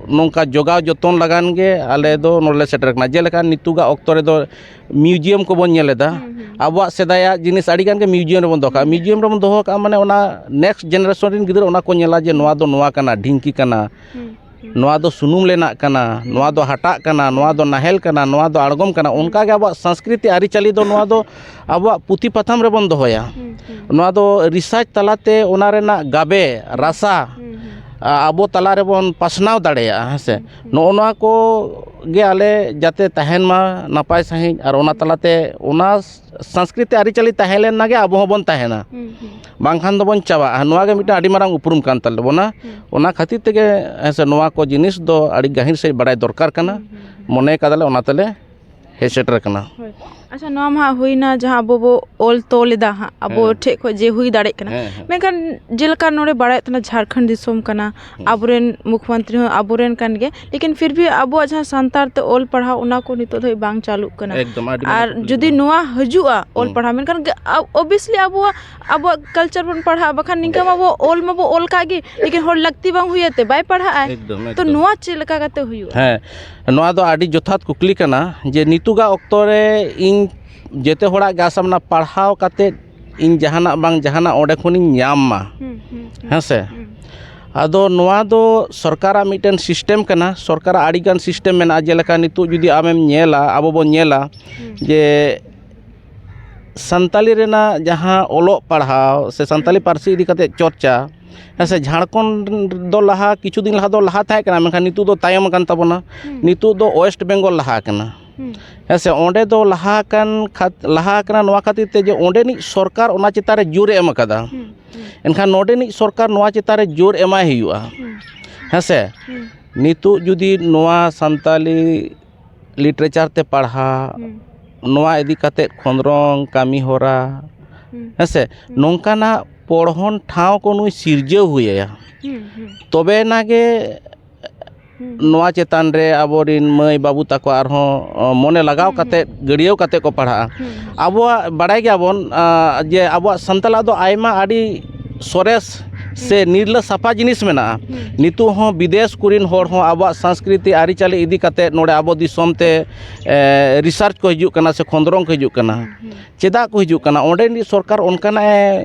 ᱱᱚᱝᱠᱟ ᱡᱚᱜᱟᱣ ᱡᱚᱛᱚᱱ ᱞᱟᱜᱟᱱ ᱜᱮ ᱟᱞᱮ ᱫᱚ ᱱᱚᱰᱮ ᱞᱮ ᱥᱮᱴᱮᱨ ᱠᱟᱱᱟ᱾ ᱡᱮᱞᱮᱠᱟ ᱱᱤᱛᱚᱜᱟᱜ ᱚᱠᱛᱚ ᱨᱮᱫᱚ ᱢᱤᱭᱩᱡᱤᱭᱟᱢ ᱠᱚᱵᱚᱱ ᱧᱮᱞ ᱮᱫᱟ᱾ ᱦᱩᱸ, ᱦᱩᱸ᱾ ᱟᱵᱚᱣᱟᱜ ᱥᱮᱫᱟᱭᱟᱜ ᱡᱤᱱᱤᱥ ᱟᱹᱰᱤ ᱜᱟᱱ ᱜᱮ ᱢᱤᱭᱩᱡᱤᱭᱟᱢ ᱨᱮᱵᱚᱱ ᱫᱚᱦᱚ ᱠᱟᱜᱼᱟ᱾ ᱦᱩᱸ᱾ ᱢᱤᱭᱩᱡᱤᱭᱟᱢ ᱨᱮᱵᱚᱱ ᱫᱚᱦᱚ ᱠᱟᱜᱼᱟ, ᱢᱟᱱᱮ ᱚᱱᱟ ᱱᱮᱠᱥᱴ ᱡᱮᱱᱟᱨᱮᱥᱚᱱ ᱨᱮᱱ ᱜᱤᱫᱽᱨᱟᱹ ᱚᱱᱟ ᱠᱚ ᱧᱮᱞᱟ ᱡᱮ ᱱᱚᱣᱟ ᱫᱚ ᱱᱚᱣᱟ ᱠᱟᱱᱟ, ᱰᱷᱤᱝᱠᱤ ᱠᱟᱱᱟ, ᱦᱩᱸ, ᱦᱩᱸ᱾ ᱱᱚᱣᱟ ᱫᱚ ᱥᱩᱱᱩᱢ ᱨᱮᱱᱟᱜ ᱠᱟᱱᱟ, ᱦᱩᱸ᱾ ᱱᱚᱣᱟ ᱫᱚ ᱦᱟᱴᱟᱜ ᱠᱟᱱᱟ, ᱱᱚᱣᱟ ᱫᱚ ᱱᱟᱦᱮᱞ ᱠᱟᱱᱟ, ᱱᱚᱣᱟ ᱫᱚ ᱟᱬᱜᱚᱢ ᱠᱟᱱᱟ᱾ ᱦᱩᱸ᱾ ᱚᱱᱠᱟ ᱜᱮ ᱟᱵᱚᱣᱟᱜ ᱥᱚᱝᱥᱠᱨᱤᱛᱤ ᱟᱹᱨᱤᱪᱟᱹᱞᱤ ᱫᱚ ᱱᱚᱣᱟ ᱫᱚ ᱟᱵᱚᱣᱟᱜ ᱯᱩᱛᱷᱤ ᱯᱟᱛᱷᱟᱢ ᱨᱮᱵᱚᱱ ᱫᱚᱦᱚᱭᱟ᱾ ᱦᱩᱸ, ᱦᱩᱸ᱾ ᱱᱚᱣᱟ ᱫᱚ ᱨᱤᱥᱟᱨᱪ ᱛᱟᱞᱟᱛᱮ ᱚᱱᱟ ᱨᱮᱱᱟᱜ ᱜᱟᱵᱮ, ᱨᱟᱥᱟ, ᱦᱩᱸ, ᱦᱩᱸ᱾ ᱟ-, ᱟᱵᱚ ᱛᱟᱞᱟ ᱨᱮᱵᱚᱱ ᱯᱟᱥᱱᱟᱣ ᱫᱟᱲᱮᱭᱟᱜᱼᱟ, ᱦᱮᱸ ᱥᱮ? ᱦᱩᱸ, ᱦᱩᱸ᱾ ᱱᱚᱜᱼᱚ ᱱᱚᱣᱟ ᱠᱚ ᱜᱮ ᱟᱞᱮ ᱡᱟᱛᱮ ᱛᱟᱦᱮᱱ ᱢᱟ ᱱᱟᱯᱟᱭ ᱥᱟᱺᱦᱤᱡ, ᱟᱨ ᱚᱱᱟ ᱦᱩᱸ᱾ ᱛᱟᱞᱟᱛᱮ ᱚᱱᱟ ᱥᱚᱝᱥᱠᱨᱤᱛᱤ ᱟᱹᱨᱤᱪᱟᱹᱞᱤ ᱛᱟᱦᱮᱸ ᱞᱮᱱ ᱜᱮ ᱟᱵᱚ ᱦᱚᱸᱵᱚᱱ ᱛᱟᱦᱮᱱᱟ᱾ ᱦᱩᱸ, ᱦᱩᱸ᱾ ᱵᱟᱝᱠᱷᱟᱱ ᱫᱚᱵᱚᱱ ᱪᱟᱵᱟᱜᱼᱟ᱾ ᱱᱚᱣᱟ ᱜᱮ ᱢᱤᱫᱴᱟᱝ ᱟᱹᱰᱤ ᱢᱟᱨᱟᱝ ᱩᱯᱨᱩᱢ ᱠᱟᱱ ᱛᱟᱵᱚᱱᱟ᱾ ᱦᱩᱸ᱾ ᱚᱱᱟ ᱠᱷᱟᱹᱛᱤᱨ ᱛᱮᱜᱮ, ᱦᱮᱸ ᱥᱮ, ᱱᱚᱣᱟ ᱠᱚ ᱡᱤᱱᱤᱥ ᱫᱚ ᱟᱹᱰᱤ ᱜᱟᱹᱦᱤᱨ ᱥᱟᱺᱦᱤᱡ ᱵᱟᱲᱟᱭ ᱫᱚᱨᱠᱟᱨ ᱠᱟᱱᱟ᱾ ᱦᱩᱸ, ᱦᱩᱸ, ᱦᱩᱸ᱾ ᱢᱚᱱᱮ ᱠᱟᱫᱟᱞᱮ, ᱚᱱᱟ ᱛᱮᱞᱮ ᱦᱮᱡ ᱥᱮᱴᱮᱨ ᱠᱟᱱᱟ᱾ ᱦᱳᱭ᱾ ᱟᱪᱪᱷᱟ, ᱱᱚᱣᱟ ᱢᱟ ᱦᱟᱸᱜ ᱦᱩᱭᱱᱟ ᱡᱟᱦᱟᱸ ᱟᱵᱚ ᱵᱚ ᱚᱞ ᱛᱚᱞ ᱮᱫᱟ ᱦᱟᱸᱜ, ᱟᱵᱚ ᱦᱮᱸ᱾ ᱴᱷᱮᱡ ᱠᱷᱚᱡ ᱡᱮ ᱦᱩᱭ ᱫᱟᱲᱮᱜ ᱠᱟᱱᱟ᱾ ᱦᱮᱸ, ᱦᱮᱸ᱾ ᱢᱮᱱᱠᱷᱟᱱ ᱡᱮᱞᱮᱠᱟ ᱱᱚᱰᱮ ᱵᱟᱲᱟᱭᱚᱜ ᱛᱟᱦᱮᱱᱟ, ᱡᱷᱟᱲᱠᱷᱚᱸᱰ ᱫᱤᱥᱚᱢ ᱠᱟᱱᱟ, ᱦᱩᱸ᱾ ᱟᱵᱚᱨᱮᱱ ᱢᱩᱠᱷᱢᱚᱱᱛᱨᱤ ᱦᱚᱸ ᱟᱵᱚᱨᱮᱱ ᱠᱟᱱ ᱜᱮ, ᱞᱮᱠᱤᱱ ᱯᱷᱤᱨ ᱵᱷᱤ ᱟᱵᱚᱣᱟᱜ ᱡᱟᱦᱟᱸ ᱥᱟᱱᱛᱟᱲ ᱛᱮ ᱚᱞ ᱯᱟᱲᱦᱟᱣ, ᱚᱱᱟ ᱠᱚ ᱱᱤᱛᱚᱜ ᱫᱷᱟᱹᱵᱤᱡ ᱵᱟᱝ ᱪᱟᱹᱞᱩᱜ ᱠᱟᱱᱟ᱾ ᱮᱠᱫᱚᱢ, ᱟᱹᱰᱤ ᱢᱟᱨᱟᱝ ᱟᱨ ᱠᱩᱠᱞᱤ ᱡᱩᱫᱤ ᱠᱟᱱᱟ᱾ ᱱᱚᱣᱟ ᱦᱤᱡᱩᱜᱼᱟ, ᱚᱞ ᱦᱩᱸ᱾ ᱯᱟᱲᱦᱟᱣ, ᱢᱮᱱᱠᱷᱟᱱ ᱜᱮ, ᱟ-, obviously ᱟᱵᱚᱣᱟᱜ, ᱟᱵᱚᱣᱟᱜ culture ᱵᱚᱱ ᱯᱟᱲᱦᱟᱜᱼᱟ, ᱵᱟᱠᱷᱟᱱ ᱱᱤᱝᱠᱟ ᱢᱟ ᱟᱵᱚ ᱚᱞ ᱢᱟᱵᱚ ᱚᱞ ᱠᱟᱜ ᱜᱮ, ᱞᱮᱠᱤᱱ ᱦᱚᱲ ᱞᱟᱹᱠᱛᱤ ᱵᱟᱝ ᱦᱩᱭᱩᱜ ᱛᱮ ᱵᱟᱭ ᱯᱟᱲᱦᱟᱜᱼᱟᱭ᱾ ᱮᱠᱫᱚᱢ, ᱛᱚ ᱮᱠᱫᱚᱢ᱾ ᱱᱚᱣᱟ ᱪᱮᱫ ᱞᱮᱠᱟ ᱠᱟᱛᱮ ᱦᱩᱭᱩᱜᱼᱟ? ᱦᱮᱸ, ᱱᱚᱣᱟ ᱫᱚ ᱟᱹᱰᱤ ᱡᱚᱛᱷᱟᱛ ᱠᱩᱠᱞᱤ ᱠᱟᱱᱟ ᱡᱮ ᱱᱤᱛᱚᱜᱟᱜ ᱚᱠᱛᱚ ᱨᱮ ᱤᱧ ᱡᱮᱛᱮ ᱦᱚᱲᱟᱜ ᱜᱮ ᱟᱥᱟ ᱢᱮᱱᱟᱜᱼᱟ, ᱯᱟᱲᱦᱟᱣ ᱠᱟᱛᱮᱫ ᱤᱧ ᱡᱟᱦᱟᱱᱟᱜ ᱵᱟᱝ ᱡᱟᱦᱟᱱᱟᱜ ᱚᱸᱰᱮ ᱠᱷᱚᱱᱤᱧ ᱧᱟᱢ ᱢᱟ᱾ ᱦᱩᱸ, ᱦᱩᱸ, ᱦᱩᱸ, ᱦᱮᱸ ᱥᱮ? ᱦᱩᱸ᱾ ᱟᱫᱚ ᱱᱚᱣᱟ ᱫᱚ ᱥᱚᱨᱠᱟᱨᱟᱜ ᱢᱤᱫᱴᱮᱱ system ᱠᱟᱱᱟ᱾ ᱥᱚᱨᱠᱟᱨᱟᱜ ᱟᱹᱰᱤᱜᱟᱱ system ᱢᱮᱱᱟᱜᱼᱟ᱾ ᱡᱮᱞᱮᱠᱟ ᱱᱤᱛᱚᱜ ᱡᱩᱫᱤ ᱟᱢᱮᱢ ᱧᱮᱞᱟ, ᱟᱵᱚ ᱵᱚᱱ ᱧᱮᱞᱟ ᱦᱩᱸ᱾ ᱡᱮ ᱥᱟᱱᱛᱟᱞᱤ ᱨᱮᱱᱟᱜ ᱡᱟᱦᱟᱸ ᱚᱞᱚᱜ ᱯᱟᱲᱦᱟᱣ ᱥᱮ ᱥᱟᱱᱛᱟᱞᱤ ᱦᱩᱸ᱾ ᱯᱟᱹᱨᱥᱤ ᱤᱫᱤ ᱠᱟᱛᱮᱫ ᱪᱚᱨᱪᱟ, ᱦᱮᱸ ᱥᱮ, ᱦᱩᱸ᱾ ᱡᱷᱟᱲᱠᱷᱚᱸᱰ ᱫᱚ ᱞᱟᱦᱟ, ᱠᱤᱪᱷᱩ ᱫᱤᱱ ᱞᱟᱦᱟ ᱫᱚ ᱞᱟᱦᱟ ᱛᱟᱦᱮᱸ ᱠᱟᱱᱟ, ᱢᱮᱱᱠᱷᱟᱱ ᱱᱤᱛᱚᱜ ᱫᱚ ᱛᱟᱭᱚᱢ ᱟᱠᱟᱱ ᱛᱟᱵᱚᱱᱟ᱾ ᱦᱩᱸ᱾ ᱱᱤᱛᱚᱜ ᱫᱚ West Bengal ᱞᱟᱦᱟ ᱟᱠᱟᱱᱟ᱾ ᱦᱩᱸ᱾ ᱦᱮᱸ ᱥᱮ, ᱚᱸᱰᱮ ᱫᱚ ᱞᱟᱦᱟ ᱟᱠᱟᱱ ᱠᱷᱟᱛ-, ᱞᱟᱦᱟ ᱟᱠᱟᱱᱟ ᱱᱚᱣᱟ ᱠᱷᱟᱹᱛᱤᱨ ᱛᱮ ᱡᱮ ᱚᱸᱰᱮᱱᱤᱡ ᱥᱚᱨᱠᱟᱨ ᱚᱱᱟ ᱪᱮᱛᱟᱱ ᱨᱮ ᱡᱳᱨ ᱮ ᱮᱢ ᱟᱠᱟᱫᱟ᱾ ᱦᱩᱸ, ᱦᱩᱸ᱾ ᱮᱱᱠᱷᱟᱱ ᱱᱚᱰᱮᱱᱤᱡ ᱥᱚᱨᱠᱟᱨ ᱱᱚᱣᱟ ᱪᱮᱛᱟᱱ ᱨᱮ ᱡᱳᱨ ᱮᱢᱟᱭ ᱦᱩᱭᱩᱜᱼᱟ᱾ ᱦᱩᱸ᱾ ᱦᱮᱸ ᱥᱮ? ᱦᱩᱸ᱾ ᱱᱤᱛᱚᱜ ᱡᱩᱫᱤ ᱱᱚᱣᱟ ᱥᱟᱱᱛᱟᱞᱤ literature ᱛᱮ ᱯᱟᱲᱦᱟᱜ, ᱦᱩᱸ᱾ ᱱᱚᱣᱟ ᱤᱫᱤ ᱠᱟᱛᱮᱫ ᱠᱷᱚᱸᱫᱽᱨᱚᱝ ᱠᱟᱹᱢᱤ ᱦᱚᱨᱟ, ᱦᱩᱸ᱾ ᱦᱮᱸ ᱥᱮ? ᱦᱩᱸ᱾ ᱱᱚᱝᱠᱟᱱᱟᱜ ᱯᱚᱲᱦᱚᱱ ᱴᱷᱟᱶ ᱠᱚ ᱱᱩᱭ ᱥᱤᱨᱡᱟᱹᱣ ᱦᱩᱭᱟᱭᱟ, ᱦᱩᱸ, ᱦᱩᱸ, ᱛᱚᱵᱮ ᱮᱱᱟ ᱜᱮ ᱦᱩᱸ, ᱱᱚᱣᱟ ᱪᱮᱛᱟᱱ ᱨᱮ ᱟᱵᱚᱨᱤᱱ ᱢᱟᱹᱭ ᱵᱟᱹᱵᱩ ᱛᱟᱠᱚ ᱟᱨᱦᱚᱸ ᱚ, ᱢᱚᱱᱮ ᱞᱟᱜᱟᱣ ᱦᱩᱸ, ᱠᱟᱛᱮᱫ, ᱜᱟᱹᱲᱭᱟᱹᱣ ᱠᱟᱛᱮᱫ ᱠᱚ ᱯᱟᱲᱦᱟᱜᱼᱟ᱾ ᱦᱩᱸ, ᱦᱩᱸ, ᱟᱵᱚᱣᱟᱜ ᱵᱟᱲᱟᱭ ᱜᱮᱭᱟᱵᱚᱱ ᱟ, ᱡᱮ ᱟᱵᱚᱣᱟᱜ ᱥᱟᱱᱛᱟᱲᱟᱜ ᱫᱚ ᱟᱭᱢᱟ ᱟᱹᱰᱤ ᱥᱚᱨᱮᱥ ᱥᱮ ᱱᱤᱨᱞᱟᱹ ᱥᱟᱯᱷᱟ ᱡᱤᱱᱤᱥ ᱢᱮᱱᱟᱜᱼᱟ᱾ ᱦᱩᱸ, ᱱᱤᱛᱚᱜ ᱦᱚᱸ ᱵᱤᱫᱮᱥ ᱠᱚᱨᱮᱱ ᱦᱚᱲ ᱦᱚᱸ ᱟᱵᱚᱣᱟᱜ ᱥᱚᱝᱥᱠᱨᱤᱛᱤ ᱟᱹᱨᱤᱪᱟᱹᱞᱤ ᱤᱫᱤ ᱠᱟᱛᱮᱫ ᱱᱚᱰᱮ ᱟᱵᱚ ᱫᱤᱥᱚᱢ ᱛᱮ ᱮ, ᱨᱤᱥᱟᱨᱪ ᱠᱚ ᱦᱤᱡᱩᱜ ᱠᱟᱱᱟ ᱥᱮ ᱠᱷᱚᱸᱫᱽᱨᱚᱝ ᱠᱚ ᱦᱤᱡᱩᱜ ᱠᱟᱱᱟ᱾ ᱦᱩᱸ, ᱦᱩᱸ, ᱪᱮᱫᱟᱜ ᱠᱚ ᱦᱤᱡᱩᱜ ᱠᱟᱱᱟ? ᱚᱸᱰᱮᱱᱤᱡ ᱥᱚᱨᱠᱟᱨ ᱚᱱᱠᱟᱱᱟᱜ ᱮ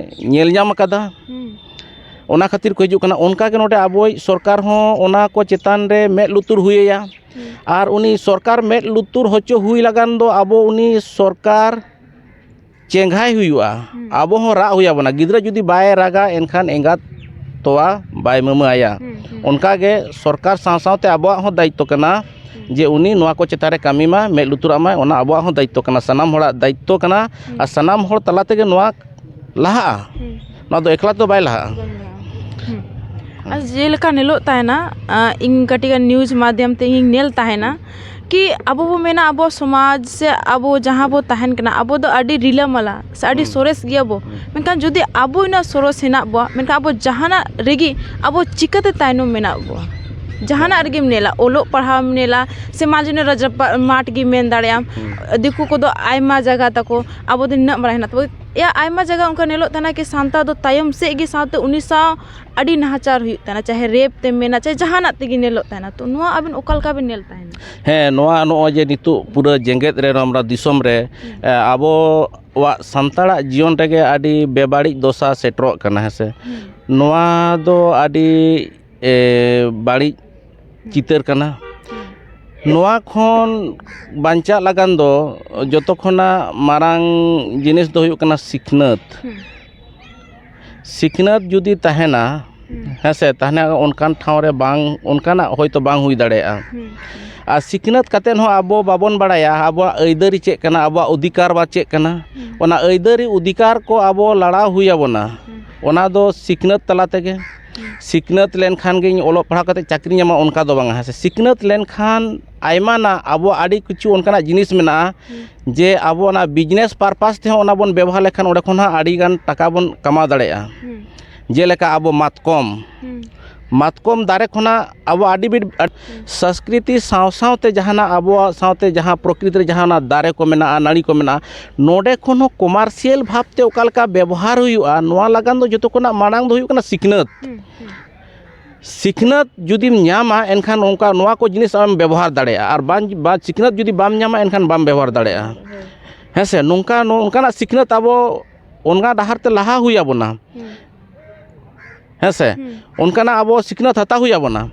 ᱧᱮᱞ ᱧᱟᱢ ᱟᱠᱟᱫᱟ, ᱦᱩᱸ, ᱚᱱᱟ ᱠᱷᱟᱹᱛᱤᱨ ᱠᱚ ᱦᱤᱡᱩᱜ ᱠᱟᱱᱟ᱾ ᱚᱱᱠᱟ ᱜᱮ ᱱᱚᱰᱮ ᱟᱵᱚᱭᱤᱡ ᱥᱚᱨᱠᱟᱨ ᱦᱚᱸ ᱚᱱᱟ ᱠᱚ ᱪᱮᱛᱟᱱ ᱨᱮ ᱢᱮᱫ ᱞᱩᱛᱩᱨ ᱦᱩᱭ ᱟᱭᱟ᱾ ᱦᱩᱸ, ᱟᱨ ᱩᱱᱤ ᱥᱚᱨᱠᱟᱨ ᱢᱮᱫ ᱞᱩᱛᱩᱨ ᱦᱚᱪᱚ ᱦᱩᱭ ᱞᱟᱜᱟᱱ ᱫᱚ ᱟᱵᱚ ᱩᱱᱤ ᱥᱚᱨᱠᱟᱨ ᱪᱮᱸᱜᱷᱟᱭ ᱦᱩᱭᱩᱜᱼᱟ᱾ ᱦᱩᱸ, ᱟᱵᱚ ᱦᱚᱸ ᱨᱟᱜ ᱦᱩᱭ ᱟᱵᱚᱱᱟ᱾ ᱜᱤᱫᱽᱨᱟᱹ ᱡᱩᱫᱤ ᱵᱟᱭ ᱨᱟᱜᱟ, ᱮᱱᱠᱷᱟᱱ ᱮᱸᱜᱟᱛ ᱛᱚᱣᱟ ᱵᱟᱭ ᱢᱟᱹᱢᱟᱹ ᱟᱭᱟ᱾ ᱦᱩᱸ, ᱦᱩᱸ, ᱚᱱᱠᱟ ᱜᱮ ᱥᱚᱨᱠᱟᱨ ᱥᱟᱶ ᱥᱟᱶᱛᱮ ᱟᱵᱚᱣᱟᱜ ᱦᱚᱸ ᱫᱟᱭᱤᱛᱛᱚ ᱠᱟᱱᱟ ᱦᱩᱸ, ᱡᱮ ᱩᱱᱤ ᱱᱚᱣᱟ ᱠᱚ ᱪᱮᱛᱟᱱ ᱨᱮ ᱠᱟᱹᱢᱤ ᱢᱟ, ᱢᱮᱫ ᱞᱩᱛᱩᱨᱟᱜ ᱢᱟᱭ, ᱚᱱᱟ ᱟᱵᱚᱣᱟᱜ ᱦᱚᱸ ᱫᱟᱭᱤᱛᱛᱚ ᱠᱟᱱᱟ, ᱥᱟᱱᱟᱢ ᱦᱚᱲᱟᱜ ᱫᱟᱭᱤᱛᱛᱚ ᱠᱟᱱᱟ᱾ ᱦᱩᱸ, ᱟᱨ ᱥᱟᱱᱟᱢ ᱦᱚᱲ ᱛᱟᱞᱟ ᱛᱮᱜᱮ ᱱᱚᱣᱟ ᱞᱟᱦᱟᱜᱼᱟ᱾ ᱦᱩᱸ, ᱱᱚᱣᱟ ᱫᱚ ᱮᱠᱞᱟ ᱛᱮᱫᱚ ᱵᱟᱭ ᱞᱟᱦᱟᱜᱼᱟ᱾ ᱵᱟᱝ ᱞᱟᱦᱟᱜᱼᱟ᱾ ᱦᱩᱸ᱾ ᱟᱨ ᱡᱮᱞᱮᱠᱟ ᱧᱮᱞᱚᱜ ᱛᱟᱦᱮᱱᱟ, ᱟ, ᱤᱧ ᱠᱟᱹᱴᱤᱡ ᱜᱟᱱ ᱱᱤᱭᱩᱡᱽ ᱢᱟᱫᱽᱫᱷᱚᱢ ᱛᱮ ᱤᱧ ᱧᱮᱞ ᱛᱟᱦᱮᱱᱟ ᱠᱤ ᱟᱵᱚ ᱵᱚ ᱢᱮᱱᱟ ᱟᱵᱚ ᱥᱚᱢᱟᱡᱽ ᱥᱮ ᱟᱵᱚ ᱡᱟᱦᱟᱸ ᱵᱚ ᱛᱟᱦᱮᱱ ᱠᱟᱱᱟ, ᱟᱵᱚ ᱫᱚ ᱟᱹᱰᱤ ᱨᱤᱞᱟᱹᱢᱟᱞᱟ ᱥᱮ ᱟᱹᱰᱤ ᱦᱩᱸ, ᱥᱚᱨᱮᱥ ᱜᱮᱭᱟ ᱵᱚ᱾ ᱦᱩᱸ, ᱢᱮᱱᱠᱷᱟᱱ ᱡᱩᱫᱤ ᱟᱵᱚ ᱩᱱᱟᱹᱜ ᱥᱚᱨᱚᱥ ᱦᱮᱱᱟᱜ ᱵᱚᱣᱟ, ᱢᱮᱱᱠᱷᱟᱱ ᱟᱵᱚ ᱡᱟᱦᱟᱱᱟᱜ ᱨᱮᱜᱮ ᱟᱵᱚ ᱪᱤᱠᱟᱹᱛᱮ ᱛᱟᱭᱱᱚᱢ ᱢᱮᱱᱟᱜ ᱵᱚᱣᱟ? ᱡᱟᱦᱟᱱᱟᱜ ᱨᱮᱜᱮᱢ ᱧᱮᱞᱟ, ᱚᱞᱚᱜ ᱯᱟᱲᱦᱟᱣᱮᱢ ᱧᱮᱞᱟ ᱥᱮ ᱢᱟᱨᱡᱤᱱᱟᱞ ᱨᱮᱡᱟᱨᱵᱷ ᱢᱟᱴᱷ ᱜᱮ ᱢᱮᱱ ᱫᱟᱲᱮᱭᱟᱜᱼᱟᱢ᱾ ᱦᱩᱸ, ᱫᱤᱠᱩ ᱠᱚᱫᱚ ᱟᱭᱢᱟ ᱡᱟᱭᱜᱟ ᱛᱟᱠᱚ, ᱟᱵᱚ ᱫᱚ ᱱᱤᱱᱟᱹᱜ ᱢᱟᱨᱟᱝ ᱦᱮᱱᱟᱜ ᱛᱟᱵᱚ᱾ ᱮᱭᱟ, ᱟᱭᱢᱟ ᱡᱟᱭᱜᱟ ᱚᱱᱠᱟ ᱧᱮᱞᱚᱜ ᱛᱟᱦᱮᱱᱟ ᱠᱤ ᱥᱟᱱᱛᱟᱲ ᱫᱚ ᱛᱟᱭᱚᱢ ᱥᱮᱫ ᱜᱮ, ᱥᱟᱶᱛᱮ ᱩᱱᱤ ᱥᱟᱶ ᱟᱹᱰᱤ ᱱᱟᱦᱟᱪᱟᱨ ᱦᱩᱭᱩᱜ ᱛᱟᱦᱮᱱᱟ, ᱪᱟᱦᱮ ᱨᱮᱯ ᱛᱮᱢ ᱢᱮᱱᱟ, ᱪᱟᱦᱮ ᱡᱟᱦᱟᱱᱟᱜ ᱛᱮᱜᱮ ᱧᱮᱞᱚᱜ ᱛᱟᱦᱮᱱᱟ᱾ ᱛᱚ ᱱᱚᱣᱟ ᱟᱵᱮᱱ ᱚᱠᱟ ᱞᱮᱠᱟ ᱵᱮᱱ ᱧᱮᱞ ᱛᱟᱦᱮᱱᱟ? ᱦᱮᱸ, ᱱᱚᱣᱟ ᱱᱚᱜᱼᱚᱭ ᱡᱮ ᱱᱤᱛᱚᱜ ᱯᱩᱨᱟᱹ ᱡᱮᱜᱮᱛ ᱨᱮ, ᱱᱚᱣᱟ ᱫᱤᱥᱚᱢ ᱨᱮ, ᱦᱩᱸ, ᱮ, ᱟᱵᱚᱣᱟᱜ ᱥᱟᱱᱛᱟᱲᱟᱜ ᱡᱤᱭᱚᱱ ᱨᱮᱜᱮ ᱟᱹᱰᱤ ᱵᱮᱵᱟᱹᱲᱤᱡ ᱫᱚᱥᱟ ᱥᱮᱴᱮᱨᱚᱜ ᱠᱟᱱᱟ, ᱦᱮᱸ ᱥᱮ? ᱦᱩᱸ, ᱱᱚᱣᱟ ᱫᱚ ᱟᱹᱰᱤ ᱮ, ᱵᱟᱹᱲᱤᱡ ᱪᱤᱛᱟᱹᱨ ᱠᱟᱱᱟ᱾ ᱦᱩᱸ, ᱱᱚᱣᱟ ᱠᱷᱚᱱ ᱵᱟᱧᱪᱟᱜ ᱞᱟᱜᱟᱱ ᱫᱚ ᱡᱚᱛᱚ ᱠᱷᱚᱱᱟᱜ ᱢᱟᱨᱟᱝ ᱡᱤᱱᱤᱥ ᱫᱚ ᱦᱩᱭᱩᱜ ᱠᱟᱱᱟ ᱥᱤᱠᱷᱱᱟᱹᱛ᱾ ᱦᱩᱸ, ᱥᱤᱠᱷᱱᱟᱹᱛ ᱡᱩᱫᱤ ᱛᱟᱦᱮᱱᱟ, ᱦᱩᱸ, ᱦᱮᱸ ᱥᱮ, ᱛᱟᱦᱚᱞᱮ ᱚᱱᱠᱟᱱ ᱴᱷᱟᱶ ᱨᱮ ᱵᱟᱝ, ᱚᱱᱠᱟᱱᱟᱜ ᱦᱚᱭᱛᱳ ᱵᱟᱝ ᱦᱩᱭ ᱫᱟᱲᱮᱭᱟᱜᱼᱟ᱾ ᱦᱩᱸ, ᱟᱨ ᱥᱤᱠᱷᱱᱟᱹᱛ ᱠᱟᱛᱮᱫ ᱦᱚᱸ ᱟᱵᱚ ᱵᱟᱵᱚᱱ ᱵᱟᱲᱟᱭᱟ ᱟᱵᱚᱣᱟᱜ ᱟᱹᱭᱫᱟᱹᱨᱤ ᱪᱮᱫ ᱠᱟᱱᱟ, ᱟᱵᱚᱣᱟᱜ ᱚᱫᱷᱤᱠᱟᱨ ᱵᱟ ᱪᱮᱫ ᱠᱟᱱᱟ᱾ ᱦᱩᱸ, ᱚᱱᱟ ᱟᱹᱭᱫᱟᱹᱨᱤ ᱚᱫᱷᱤᱠᱟᱨ ᱠᱚ ᱟᱵᱚ ᱞᱟᱲᱟᱣ ᱦᱩᱭ ᱟᱵᱚᱱᱟ᱾ ᱦᱩᱸ, ᱚᱱᱟ ᱫᱚ ᱥᱤᱠᱷᱱᱟᱹᱛ ᱛᱟᱞᱟ ᱛᱮᱜᱮ᱾ ᱥᱤᱠᱷᱱᱟᱹᱛ ᱞᱮᱱᱠᱷᱟᱱ ᱜᱤᱧ ᱚᱞᱚᱜ ᱯᱟᱲᱦᱟᱣ ᱠᱟᱛᱮ ᱪᱟᱹᱠᱨᱤ ᱧᱟᱢᱟ, ᱚᱱᱠᱟ ᱫᱚ ᱵᱟᱝᱟ, ᱦᱮᱸ ᱥᱮ᱾ ᱥᱤᱠᱷᱱᱟᱹᱛ ᱞᱮᱱᱠᱷᱟᱱ ᱟᱭᱢᱟ ᱱᱟ ᱟᱵᱚᱣᱟᱜ ᱟᱹᱰᱤ ᱠᱤᱪᱷᱩ ᱚᱱᱠᱟᱱᱟᱜ ᱡᱤᱱᱤᱥ ᱢᱮᱱᱟᱜᱼᱟ, ᱡᱮ ᱟᱵᱚ ᱚᱱᱟ business purpose ᱛᱮᱦᱚᱸ ᱚᱱᱟ ᱵᱚᱱ ᱵᱮᱵᱚᱦᱟᱨ ᱞᱮᱠᱷᱟᱱ ᱚᱸᱰᱮ ᱠᱷᱚᱱ ᱦᱚᱸ ᱟᱹᱰᱤ ᱜᱟᱱ ᱴᱟᱠᱟ ᱵᱚᱱ ᱠᱟᱢᱟᱣ ᱫᱟᱲᱮᱭᱟᱜᱼᱟ᱾ ᱡᱮᱞᱮᱠᱟ ᱟᱵᱚ ᱢᱟᱛᱠᱚᱢ, ᱢᱟᱛᱠᱚᱢ ᱫᱟᱨᱮ ᱠᱷᱚᱱᱟᱜ ᱟᱵᱚ ᱟᱹᱰᱤ ᱵᱤ-, ᱥᱚᱝᱥᱠᱨᱤᱛᱤ ᱥᱟᱶ ᱥᱟᱶᱛᱮ ᱡᱟᱦᱟᱱᱟᱜ ᱟᱵᱚᱣᱟᱜ ᱥᱟᱶᱛᱮ ᱡᱟᱦᱟᱸ ᱯᱨᱚᱠᱨᱤᱛᱤ ᱨᱮ ᱡᱟᱦᱟᱸ ᱚᱱᱟ ᱫᱟᱨᱮ ᱠᱚ ᱢᱮᱱᱟᱜᱼᱟ, ᱱᱟᱹᱲᱤ ᱠᱚ ᱢᱮᱱᱟᱜᱼᱟ, ᱱᱚᱰᱮ ᱠᱷᱚᱱ ᱦᱚᱸ commercial ᱵᱷᱟᱵᱽᱛᱮ ᱚᱠᱟ ᱞᱮᱠᱟ ᱵᱮᱵᱚᱦᱟᱨ ᱦᱩᱭᱩᱜᱼᱟ, ᱱᱚᱣᱟ ᱞᱟᱜᱟᱱ ᱫᱚ ᱡᱚᱛᱚ ᱠᱷᱚᱱᱟᱜ ᱢᱟᱲᱟᱝ ᱫᱚ ᱦᱩᱭᱩᱜ ᱠᱟᱱᱟ ᱥᱤᱠᱷᱱᱟᱹᱛ᱾ ᱥᱤᱠᱷᱱᱟᱹᱛ ᱡᱩᱫᱤᱢ ᱧᱟᱢᱟ, ᱮᱱᱠᱷᱟᱱ ᱚᱱᱠᱟ ᱱᱚᱣᱟ ᱠᱚ ᱡᱤᱱᱤᱥ ᱟᱢᱮᱢ ᱵᱮᱵᱚᱦᱟᱨ ᱫᱟᱲᱮᱭᱟᱜᱼᱟ, ᱟᱨ ᱵᱟᱝ, ᱵᱟᱝ ᱥᱤᱠᱷᱱᱟᱹᱛ ᱡᱩᱫᱤ ᱵᱟᱢ ᱧᱟᱢᱟ, ᱮᱱᱠᱷᱟᱱ ᱵᱟᱢ ᱵᱮᱵᱚᱦᱟᱨ ᱫᱟᱲᱮᱭᱟᱜᱼᱟ᱾ ᱦᱮᱸ ᱥᱮ, ᱱᱚᱝᱠᱟ, ᱱᱚ-, ᱚᱱᱠᱟᱱᱟᱜ ᱥᱤᱠᱷᱱᱟᱹᱛ ᱟᱵᱚ ᱚᱱᱟ ᱰᱟᱦᱟᱨ ᱛᱮ ᱞᱟᱦᱟ ᱦᱩᱭ ᱟᱵᱚᱱᱟ᱾ ᱦᱮᱸ ᱥᱮ, ᱚᱱᱠᱟᱱᱟᱜ ᱟᱵᱚ ᱥᱤᱠᱷᱱᱟᱹᱛ ᱦᱟᱛᱟᱣ ᱦᱩᱭ ᱟᱵᱚᱱᱟ᱾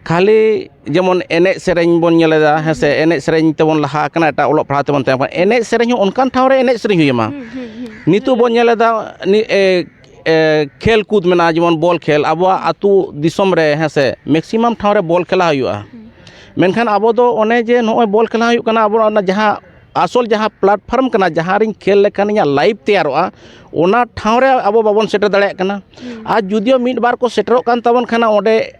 ᱠᱷᱟᱹᱞᱤ ᱡᱮᱢᱚᱱ ᱮᱱᱮᱡ ᱥᱮᱨᱮᱧ ᱵᱚᱱ ᱧᱮᱞ ᱮᱫᱟ, ᱦᱮᱸ ᱥᱮ, ᱮᱱᱮᱡ ᱥᱮᱨᱮᱧ ᱛᱮᱵᱚᱱ ᱞᱟᱦᱟ ᱟᱠᱟᱱᱟ, ᱮᱴᱟᱜ ᱚᱞᱚᱜ ᱯᱟᱲᱦᱟᱣ ᱛᱮᱵᱚᱱ ᱛᱟᱭᱚᱢ ᱠᱟᱱᱟ᱾ ᱮᱱᱮᱡ ᱥᱮᱨᱮᱧ ᱦᱚᱸ ᱚᱱᱠᱟᱱ ᱴᱷᱟᱶ ᱨᱮ ᱮᱱᱮᱡ ᱥᱮᱨᱮᱧ ᱦᱩᱭ ᱟᱢᱟ᱾ ᱱᱤᱛᱚᱜ ᱵᱚᱱ ᱧᱮᱞ ᱮᱫᱟ, ᱱᱤ-, ᱮ, ᱮ, ᱠᱷᱮᱞ ᱠᱩᱫ ᱢᱮᱱᱟᱜᱼᱟ, ᱡᱮᱢᱚᱱ ᱵᱚᱞ ᱠᱷᱮᱞ, ᱟᱵᱚᱣᱟᱜ ᱟᱹᱛᱩ ᱫᱤᱥᱚᱢ ᱨᱮ, ᱦᱮᱸ ᱥᱮ, maximum ᱴᱷᱟᱶ ᱨᱮ ᱵᱚᱞ ᱠᱷᱮᱞᱟ ᱦᱩᱭᱩᱜᱼᱟ᱾ ᱢᱮᱱᱠᱷᱟᱱ ᱟᱵᱚ ᱫᱚ ᱚᱱᱮ ᱡᱮ ᱱᱚᱜᱼᱚᱭ ᱵᱚᱞ ᱠᱷᱮᱞᱟ ᱦᱩᱭᱩᱜ ᱠᱟᱱᱟ, ᱟᱵᱚ ᱚᱱᱟ ᱡᱟᱦᱟᱸ ᱟᱥᱚᱞ ᱡᱟᱦᱟᱸ platform ᱠᱟᱱᱟ, ᱡᱟᱦᱟᱸ ᱨᱤᱧ ᱠᱷᱮᱞ ᱞᱮᱠᱷᱟᱱ ᱤᱧᱟᱹᱜ life ᱛᱮᱭᱟᱨᱚᱜᱼᱟ, ᱚᱱᱟ ᱴᱷᱟᱶ ᱨᱮ ᱟᱵᱚ ᱵᱟᱵᱚᱱ ᱥᱮᱴᱮᱨ ᱫᱟᱲᱮᱭᱟᱜ ᱠᱟᱱᱟ᱾ ᱟᱨ ᱡᱩᱫᱤᱭᱳ ᱢᱤᱫ ᱵᱟᱨ ᱠᱚ ᱥᱮᱴᱮᱨᱚᱜ ᱠᱟᱱ ᱛᱟᱵᱚᱱ ᱠᱷᱟᱱ, ᱚᱸᱰᱮ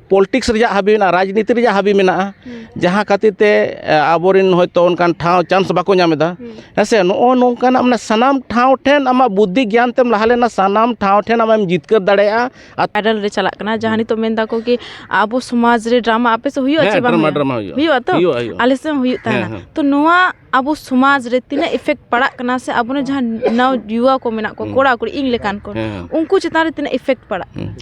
politics ᱨᱮᱭᱟᱜ ᱦᱟᱹᱵᱤ ᱢᱮᱱᱟᱜᱼᱟ, ᱨᱟᱡᱽᱱᱤᱛᱤ ᱨᱮᱭᱟᱜ ᱦᱟᱹᱵᱤ ᱢᱮᱱᱟᱜᱼᱟ, ᱡᱟᱦᱟᱸ ᱠᱷᱟᱹᱛᱤᱨ ᱛᱮ, ᱮ, ᱟᱵᱚᱨᱮᱱ ᱦᱚᱭᱛᱳ ᱚᱱᱠᱟᱱ ᱴᱷᱟᱶ chance ᱵᱟᱠᱚ ᱧᱟᱢ ᱮᱫᱟ᱾ ᱦᱮᱸ ᱥᱮ, ᱱᱚᱜᱼᱚ ᱱᱚᱝᱠᱟᱱᱟᱜ, ᱢᱟᱱᱮ, ᱥᱟᱱᱟᱢ ᱴᱷᱟᱶ ᱴᱷᱮᱱ ᱟᱢᱟᱜ ᱵᱩᱫᱽᱫᱷᱤ ᱜᱮᱭᱟᱱ ᱛᱮᱢ ᱞᱟᱦᱟ ᱞᱮᱱᱟ, ᱥᱟᱱᱟᱢ ᱴᱷᱟᱶ ᱴᱷᱮᱱ ᱟᱢᱮᱢ ᱡᱤᱛᱠᱟᱹᱨ ᱫᱟᱲᱮᱭᱟᱜᱼᱟ᱾ ᱟᱨ viral ᱨᱮ ᱪᱟᱞᱟᱜ ᱠᱟᱱᱟ, ᱡᱟᱦᱟᱸ ᱱᱤᱛᱚᱜ ᱢᱮᱱ ᱫᱟᱠᱚ ᱠᱤ ᱟᱵᱚ ᱥᱚᱢᱟᱡᱽ ᱨᱮ drama ᱟᱯᱮ ᱥᱮᱫ ᱦᱩᱭᱩᱜᱼᱟ ᱦᱮᱸ, ᱪᱮ ᱵᱟᱝ drama, ᱦᱩᱭᱩᱜᱼᱟ? Drama ᱦᱩᱭᱩᱜᱼᱟ᱾ ᱦᱩᱭᱩᱜᱼᱟ ᱛᱚ? ᱦᱩᱭᱩᱜᱼᱟ, ᱦᱩᱭᱩᱜᱼᱟ᱾ ᱟᱞᱮ ᱥᱮᱫ ᱦᱚᱸ ᱦᱩᱭᱩᱜ ᱛᱟᱦᱮᱱᱟ᱾ ᱦᱮᱸ, ᱦᱮᱸ᱾ ᱛᱚ ᱱᱚᱣᱟ ᱟᱵᱚ ᱥᱚᱢᱟᱡᱽ ᱨᱮ ᱛᱤᱱᱟᱹᱜ effect ᱯᱟᱲᱟᱜ ᱠᱟᱱᱟ ᱥᱮ ᱟᱵᱚᱨᱮᱱ ᱡᱟᱦᱟᱸ ᱱᱟᱣ ᱡᱩᱣᱟ ᱠᱚ ᱢᱮᱱᱟᱜ ᱠᱚᱣᱟ, ᱦᱩᱸ᱾ ᱠᱚᱲᱟ ᱠᱩᱲᱤ, ᱤᱧ ᱞᱮᱠᱟᱱ ᱠᱚ, ᱦᱮᱸ, ᱦᱮᱸ᱾ ᱩᱱᱠᱩ ᱪᱮᱛᱟᱱ ᱨᱮ ᱛᱤᱱᱟᱹᱜ effect ᱯᱟᱲᱟᱜ ᱠᱟᱱᱟ? ᱦᱩᱸ᱾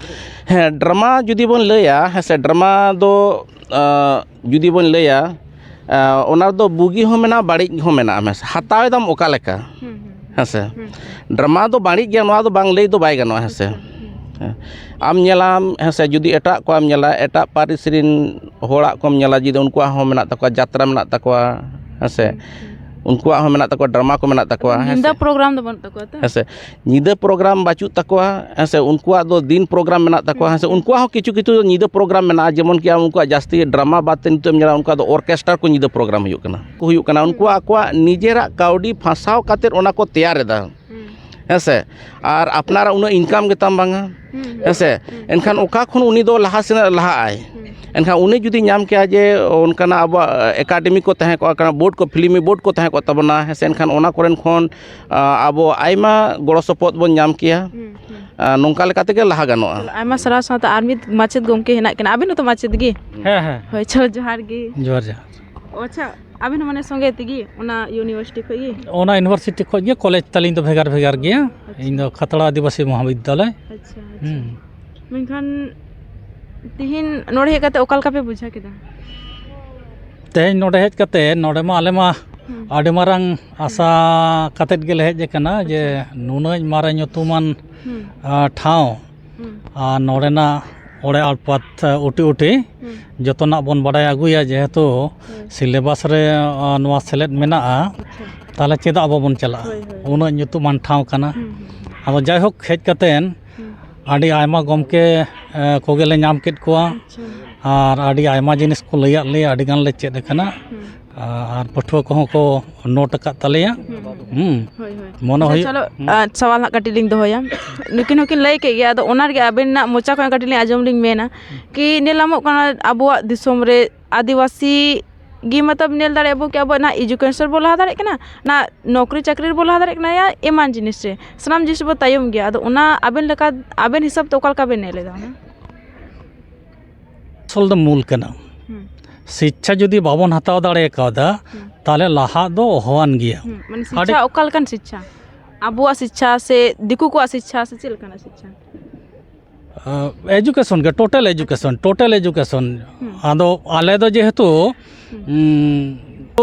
ᱦᱮᱸ, drama ᱡᱩᱫᱤ ᱵᱚᱱ ᱞᱟᱹᱭᱟ, ᱦᱮᱸ ᱥᱮ, drama ᱫᱚ, ᱟᱸ, ᱡᱩᱫᱤ ᱵᱚᱱ ᱞᱟᱹᱭᱟ, ᱟᱸ, ᱚᱱᱟ ᱨᱮᱫᱚ ᱵᱩᱜᱤ ᱦᱚᱸ ᱢᱮᱱᱟᱜᱼᱟ, ᱵᱟᱹᱲᱤᱡ ᱦᱚᱸ ᱢᱮᱱᱟᱜᱼᱟ, ᱦᱮᱸ ᱥᱮ᱾ ᱦᱟᱛᱟᱣ ᱮᱫᱟᱢ ᱚᱠᱟ ᱞᱮᱠᱟ? ᱦᱩᱸ, ᱦᱩᱸ, ᱦᱩᱸ᱾ ᱦᱮᱸ ᱥᱮ? ᱦᱩᱸ᱾ Drama ᱫᱚ ᱵᱟᱹᱲᱤᱡ ᱜᱮᱭᱟ, ᱱᱚᱣᱟ ᱫᱚ ᱵᱟᱝ ᱞᱟᱹᱭ ᱫᱚ ᱵᱟᱭ ᱜᱟᱱᱚᱜᱼᱟ, ᱦᱮᱸ ᱥᱮ? ᱟᱪᱪᱷᱟ, ᱦᱩᱸ᱾ ᱦᱮᱸ᱾ ᱟᱢ ᱧᱮᱞᱟᱢ, ᱦᱮᱸ ᱥᱮ, ᱡᱩᱫᱤ ᱮᱴᱟᱜ ᱠᱚᱣᱟᱜ ᱮᱢ ᱧᱮᱞᱟ, ᱮᱴᱟᱜ ᱯᱟᱹᱨᱤᱥ ᱨᱮᱱ ᱦᱚᱲᱟᱜ ᱠᱚᱢ ᱧᱮᱞᱟ, ᱡᱩᱫᱤ ᱩᱱᱠᱩᱣᱟᱜ ᱦᱚᱸ ᱢᱮᱱᱟᱜ ᱛᱟᱠᱚᱣᱟ, ᱡᱟᱛᱨᱟ ᱢᱮᱱᱟᱜ ᱛᱟᱠᱚᱣᱟ, ᱦᱮᱸ ᱥᱮ? ᱦᱩᱸ, ᱦᱩᱸ᱾ ᱩᱱᱠᱩᱣᱟᱜ ᱦᱚᱸ ᱢᱮᱱᱟᱜ ᱛᱟᱠᱚᱣᱟ, drama ᱠᱚ ᱢᱮᱱᱟᱜ ᱛᱟᱠᱚᱣᱟ, ᱦᱮᱸ ᱧᱤᱫᱟᱹ ᱥᱮ? Program ᱫᱚ ᱵᱟᱹᱱᱩᱜ ᱛᱟᱠᱚᱣᱟ ᱛᱚ? ᱦᱮᱸ ᱥᱮ? ᱧᱤᱫᱟᱹ program ᱵᱟᱹᱪᱩᱜ ᱛᱟᱠᱚᱣᱟ, ᱦᱮᱸ ᱥᱮ? ᱩᱱᱠᱩᱣᱟᱜ ᱫᱚ ᱫᱤᱱ program ᱢᱮᱱᱟᱜ ᱛᱟᱠᱚᱣᱟ, ᱦᱩᱸ, ᱦᱮᱸ ᱥᱮ? ᱦᱩᱸ᱾ ᱩᱱᱠᱩᱣᱟᱜ ᱦᱚᱸ ᱠᱤᱪᱷᱩ ᱠᱤᱪᱷᱩ ᱧᱤᱫᱟᱹ program ᱢᱮᱱᱟᱜᱼᱟ, ᱡᱮᱢᱚᱱ ᱠᱤ ᱟᱢ ᱩᱱᱠᱩᱣᱟᱜ ᱡᱟᱹᱥᱛᱤ drama ᱵᱟᱫ ᱛᱮ ᱱᱤᱛᱚᱜ ᱮᱢ ᱧᱮᱞᱟ, ᱩᱱᱠᱩᱣᱟᱜ ᱫᱚ orchestra ᱠᱚ ᱧᱤᱫᱟᱹ program ᱦᱩᱭᱩᱜ ᱠᱟᱱᱟ, ᱠᱚ ᱦᱩᱭᱩᱜ ᱠᱟᱱᱟ᱾ ᱦᱩᱸ᱾ ᱩᱱᱠᱩᱣᱟᱜ ᱟᱠᱚᱣᱟᱜ ᱱᱤᱡᱮᱨᱟᱜ ᱠᱟᱹᱣᱰᱤ ᱯᱷᱟᱥᱟᱣ ᱠᱟᱛᱮᱫ ᱚᱱᱟ ᱠᱚ ᱛᱮᱭᱟᱨ ᱮᱫᱟ᱾ ᱦᱩᱸ᱾ ᱦᱮᱸ ᱥᱮ, ᱟᱨ ᱟᱯᱱᱟᱨᱟᱜ ᱩᱱᱟᱹᱜ ᱤᱱᱠᱟᱢ ᱜᱮᱛᱟᱢ ᱵᱟᱝᱟ᱾ ᱦᱩᱸ, ᱦᱩᱸ᱾ ᱦᱮᱸ ᱥᱮ? ᱦᱩᱸ᱾ ᱮᱱᱠᱷᱟᱱ ᱚᱠᱟ ᱠᱷᱚᱱ ᱩᱱᱤ ᱫᱚ ᱞᱟᱦᱟ ᱥᱮᱱ ᱞᱟᱦᱟᱜ ᱟᱭ? ᱦᱩᱸ᱾ ᱮᱱᱠᱷᱟᱱ ᱩᱱᱤ ᱡᱩᱫᱤ ᱧᱟᱢ ᱠᱮᱭᱟ ᱡᱮ ᱚᱱᱠᱟᱱᱟᱜ ᱟᱵᱚᱣᱟᱜ ᱮᱠᱟᱰᱮᱢᱤ ᱠᱚ ᱛᱟᱦᱮᱸ ᱠᱚᱜᱼᱟ, ᱠᱟᱱᱟ ᱵᱳᱨᱰ ᱠᱚ, ᱯᱷᱤᱞᱢᱤ ᱵᱳᱨᱰ ᱠᱚ ᱛᱟᱦᱮᱸ ᱠᱚᱜ ᱛᱟᱵᱚᱱᱟ, ᱦᱮᱸ ᱥᱮ? ᱮᱱᱠᱷᱟᱱ ᱚᱱᱟ ᱠᱚᱨᱮᱱ ᱠᱷᱚᱱ, ᱟ, ᱟᱵᱚ ᱟᱭᱢᱟ ᱜᱚᱲᱚ ᱥᱚᱯᱚᱦᱚᱫ ᱵᱚᱱ ᱧᱟᱢ ᱠᱮᱭᱟ᱾ ᱦᱩᱸ, ᱦᱩᱸ᱾ ᱟ, ᱱᱚᱝᱠᱟ ᱞᱮᱠᱟ ᱛᱮᱜᱮ ᱞᱟᱦᱟ ᱜᱟᱱᱚᱜᱼᱟ᱾ ᱪᱚᱞᱚ, ᱟᱭᱢᱟ ᱥᱟᱨᱦᱟᱣ ᱥᱟᱶᱛᱮ ᱟᱨ ᱢᱤᱫ ᱢᱟᱪᱮᱫ ᱜᱚᱢᱠᱮ ᱦᱮᱱᱟᱜ ᱠᱤᱱᱟ᱾ ᱟᱵᱤᱱ ᱦᱚᱸᱛᱚ ᱢᱟᱪᱮᱫ ᱜᱮ? ᱦᱮᱸ, ᱦᱮᱸ᱾ ᱦᱳᱭ, ᱪᱚᱞᱚ, ᱡᱚᱦᱟᱨ ᱜᱮ᱾ ᱡᱚᱦᱟᱨ, ᱡᱚᱦᱟᱨ᱾ ᱟᱪᱪᱷᱟ, ᱟᱵᱤᱱ ᱦᱚᱸ ᱢᱟᱱᱮ ᱥᱚᱸᱜᱮ ᱛᱮᱜᱮ ᱚᱱᱟ ᱤᱭᱩᱱᱤᱵᱷᱟᱨᱥᱤᱴᱤ ᱠᱷᱚᱡ ᱜᱮ? ᱚᱱᱟ ᱤᱭᱩᱱᱤᱵᱷᱟᱨᱥᱤᱴᱤ ᱠᱷᱚᱡ ᱜᱮ, ᱠᱚᱞᱮᱡᱽ ᱛᱟᱹᱞᱤᱧ ᱫᱚ ᱵᱷᱮᱜᱟᱨ ᱵᱷᱮᱜᱟᱨ ᱜᱮᱭᱟ᱾ ᱟᱪᱪᱷᱟ᱾ ᱤᱧ ᱫᱚ ᱠᱷᱟᱛᱲᱟ ᱟᱹᱫᱤᱵᱟᱹᱥᱤ ᱢᱚᱦᱟᱵᱤᱫᱽᱫᱟᱞᱚᱭ᱾ ᱟᱪᱪᱷᱟ, ᱟᱪᱪᱷᱟ᱾ ᱦᱩᱸ᱾ ᱢᱮᱱᱠᱷᱟᱱ ᱛᱤᱦᱤᱧ ᱱᱚᱰᱮ ᱦᱮᱡ ᱠᱟᱛᱮ ᱚᱠᱟ ᱞᱮᱠᱟ ᱯᱮ ᱵᱩᱡᱷᱟᱹᱣ ᱠᱮᱫᱟ? ᱛᱮᱦᱮᱧ ᱱᱚᱰᱮ ᱦᱮᱡ ᱠᱟᱛᱮ, ᱱᱚᱰᱮ ᱢᱟ ᱟᱞᱮ ᱢᱟ ᱦᱩᱸ᱾ ᱟᱹᱰᱤ ᱢᱟᱨᱟᱝ ᱟᱥᱟ ᱠᱟᱛᱮᱫ ᱜᱮᱞᱮ ᱦᱮᱡ ᱟᱠᱟᱱᱟ ᱡᱮ ᱟᱪᱪᱷᱟ᱾ ᱱᱩᱱᱟᱹᱜ ᱢᱟᱨᱟᱝ ᱧᱩᱛᱩᱢᱟᱱ, ᱦᱩᱸ᱾ ᱟ, ᱴᱷᱟᱶ ᱦᱩᱸ᱾ ᱟᱨ ᱱᱚᱰᱮᱱᱟᱜ ᱚᱲᱮ ᱟᱲᱯᱟᱛ, ᱟ, ᱩᱴᱤ ᱩᱴᱤ ᱦᱩᱸ᱾ ᱡᱚᱛᱚᱱᱟᱜ ᱵᱚᱱ ᱵᱟᱰᱟᱭ ᱟᱹᱜᱩᱭᱟ, ᱡᱮᱦᱮᱛᱩ ᱦᱳᱭ᱾ ᱥᱤᱞᱮᱵᱟᱥ ᱨᱮ, ᱟ, ᱱᱚᱣᱟ ᱥᱮᱞᱮᱫ ᱢᱮᱱᱟᱜᱼᱟ, ᱟᱪᱪᱷᱟ᱾ ᱛᱟᱦᱚᱞᱮ ᱪᱮᱫᱟᱜ ᱵᱟᱵᱚᱱ ᱪᱟᱞᱟᱜᱼᱟ? ᱦᱳᱭ, ᱦᱳᱭ᱾ ᱩᱱᱟᱹᱜ ᱧᱩᱛᱩᱢᱟᱱ ᱴᱷᱟᱶ ᱠᱟᱱᱟ᱾ ᱦᱩᱸ, ᱦᱩᱸ, ᱦᱩᱸ᱾ ᱟᱫᱚ ᱡᱟᱭᱦᱳᱠ, ᱦᱮᱡ ᱠᱟᱛᱮᱱ ᱦᱩᱸ᱾ ᱟᱹᱰᱤ ᱟᱭᱢᱟ ᱜᱚᱢᱠᱮ, ᱮ, ᱠᱚᱜᱮᱞᱮ ᱧᱟᱢ ᱠᱮᱫ ᱠᱚᱣᱟ᱾ ᱟᱪᱪᱷᱟ᱾ ᱟᱨ ᱟᱹᱰᱤ ᱟᱭᱢᱟ ᱡᱤᱱᱤᱥ ᱠᱚ ᱞᱟᱹᱭᱟᱫ ᱞᱮᱭᱟ, ᱟᱹᱰᱤ ᱜᱟᱱ ᱞᱮ ᱪᱮᱫ ᱟᱠᱟᱱᱟ᱾ ᱦᱩᱸ᱾ ᱟ-, ᱟᱨ ᱯᱟᱹᱴᱷᱩᱣᱟᱹ ᱠᱚᱦᱚᱸ ᱠᱚ ᱱᱳᱴ ᱟᱠᱟᱫ ᱛᱟᱞᱮᱭᱟ᱾ ᱦᱩᱸ᱾ ᱦᱩᱸ᱾ ᱦᱳᱭ, ᱦᱳᱭ᱾ ᱢᱚᱱᱮ ᱟᱪᱪᱷᱟ, ᱦᱩᱭᱩᱜ ᱪᱚᱞᱚ, ᱦᱩᱸ᱾ ᱟ, ᱥᱟᱣᱟᱞ ᱦᱟᱸᱜ ᱠᱟᱹᱴᱤᱡ ᱞᱤᱧ ᱫᱚᱦᱚᱭᱟ᱾ ᱱᱩᱠᱤᱱ ᱦᱚᱸᱠᱤᱱ ᱞᱟᱹᱭ ᱠᱮᱫ ᱜᱮᱭᱟ, ᱟᱫᱚ ᱚᱱᱟ ᱨᱮᱜᱮ ᱟᱵᱮᱱᱟᱜ ᱢᱚᱪᱟ ᱠᱷᱚᱱ ᱠᱟᱹᱴᱤᱡ ᱞᱤᱧ ᱟᱸᱡᱚᱢ ᱞᱤᱧ ᱢᱮᱱᱟ᱾ ᱠᱤ ᱧᱮᱞ ᱧᱟᱢᱚᱜ ᱠᱟᱱᱟ ᱟᱵᱚᱣᱟᱜ ᱫᱤᱥᱚᱢ ᱨᱮ ᱟᱹᱫᱤᱵᱟᱹᱥᱤ ᱜᱮ ᱢᱚᱛᱞᱚᱵ ᱧᱮᱞ ᱫᱟᱲᱮᱭᱟᱜ ᱵᱚ ᱠᱤ ᱟᱵᱚ ᱚᱱᱟ ᱮᱡᱩᱠᱮᱥᱚᱱ ᱵᱚ ᱞᱟᱦᱟ ᱫᱟᱲᱮᱭᱟᱜ ᱠᱟᱱᱟ, ᱚᱱᱟ ᱱᱚᱠᱨᱤ ᱪᱟᱹᱠᱨᱤ ᱨᱮᱵᱚ ᱞᱟᱦᱟ ᱫᱟᱲᱮᱭᱟᱜ ᱠᱟᱱᱟ, ᱭᱟ ᱮᱢᱟᱱ ᱡᱤᱱᱤᱥ ᱨᱮ, ᱥᱟᱱᱟᱢ ᱡᱤᱱᱤᱥ ᱨᱮᱵᱚ ᱛᱟᱭᱚᱢ ᱜᱮᱭᱟ᱾ ᱟᱫᱚ ᱚᱱᱟ ᱟᱵᱮᱱ ᱞᱮᱠᱟ, ᱟᱵᱮᱱ ᱦᱤᱥᱟᱹᱵ ᱛᱮ ᱚᱠᱟ ᱞᱮᱠᱟ ᱵᱮᱱ ᱧᱮᱞ ᱮᱫᱟ ᱚᱱᱟ? ᱟᱥᱚᱞ ᱫᱚ ᱢᱩᱞ ᱠᱟᱱᱟ᱾ ᱦᱩᱸ᱾ ᱥᱤᱪᱪᱷᱟ ᱡᱩᱫᱤ ᱵᱟᱵᱚᱱ ᱦᱟᱛᱟᱣ ᱫᱟᱲᱮ ᱠᱟᱣᱫᱟ, ᱦᱩᱸ᱾ ᱛᱟᱦᱞᱮ ᱞᱟᱦᱟ ᱫᱚ ᱚᱦᱚᱣᱟᱱ ᱜᱮᱭᱟ᱾ ᱦᱩᱸ, ᱢᱟᱱᱮ ᱟᱹᱰᱤ ᱥᱤᱪᱪᱷᱟ ᱚᱠᱟ ᱞᱮᱠᱟᱱ ᱥᱤᱪᱪᱷᱟ? ᱟᱵᱚᱣᱟᱜ ᱥᱤᱪᱪᱷᱟ ᱥᱮ ᱫᱤᱠᱩ ᱠᱚᱣᱟᱜ ᱥᱤᱪᱪᱷᱟ ᱥᱮ ᱪᱮᱫ ᱞᱮᱠᱟᱱᱟᱜ ᱥᱤᱪᱪᱷᱟ? ᱟ, ᱮᱡᱩᱠᱮᱥᱚᱱ ᱜᱮ, ᱴᱳᱴᱟᱞ ᱮᱡᱩᱠᱮᱥᱚᱱ, ᱴᱳᱴᱟᱞ ᱮᱡᱩᱠᱮᱥᱚᱱ᱾ ᱦᱩᱸ᱾ ᱟᱫᱚ ᱟᱞᱮ ᱫᱚ ᱡᱮᱦᱮᱛᱩ, ᱦᱩᱸ᱾ ᱩᱸ,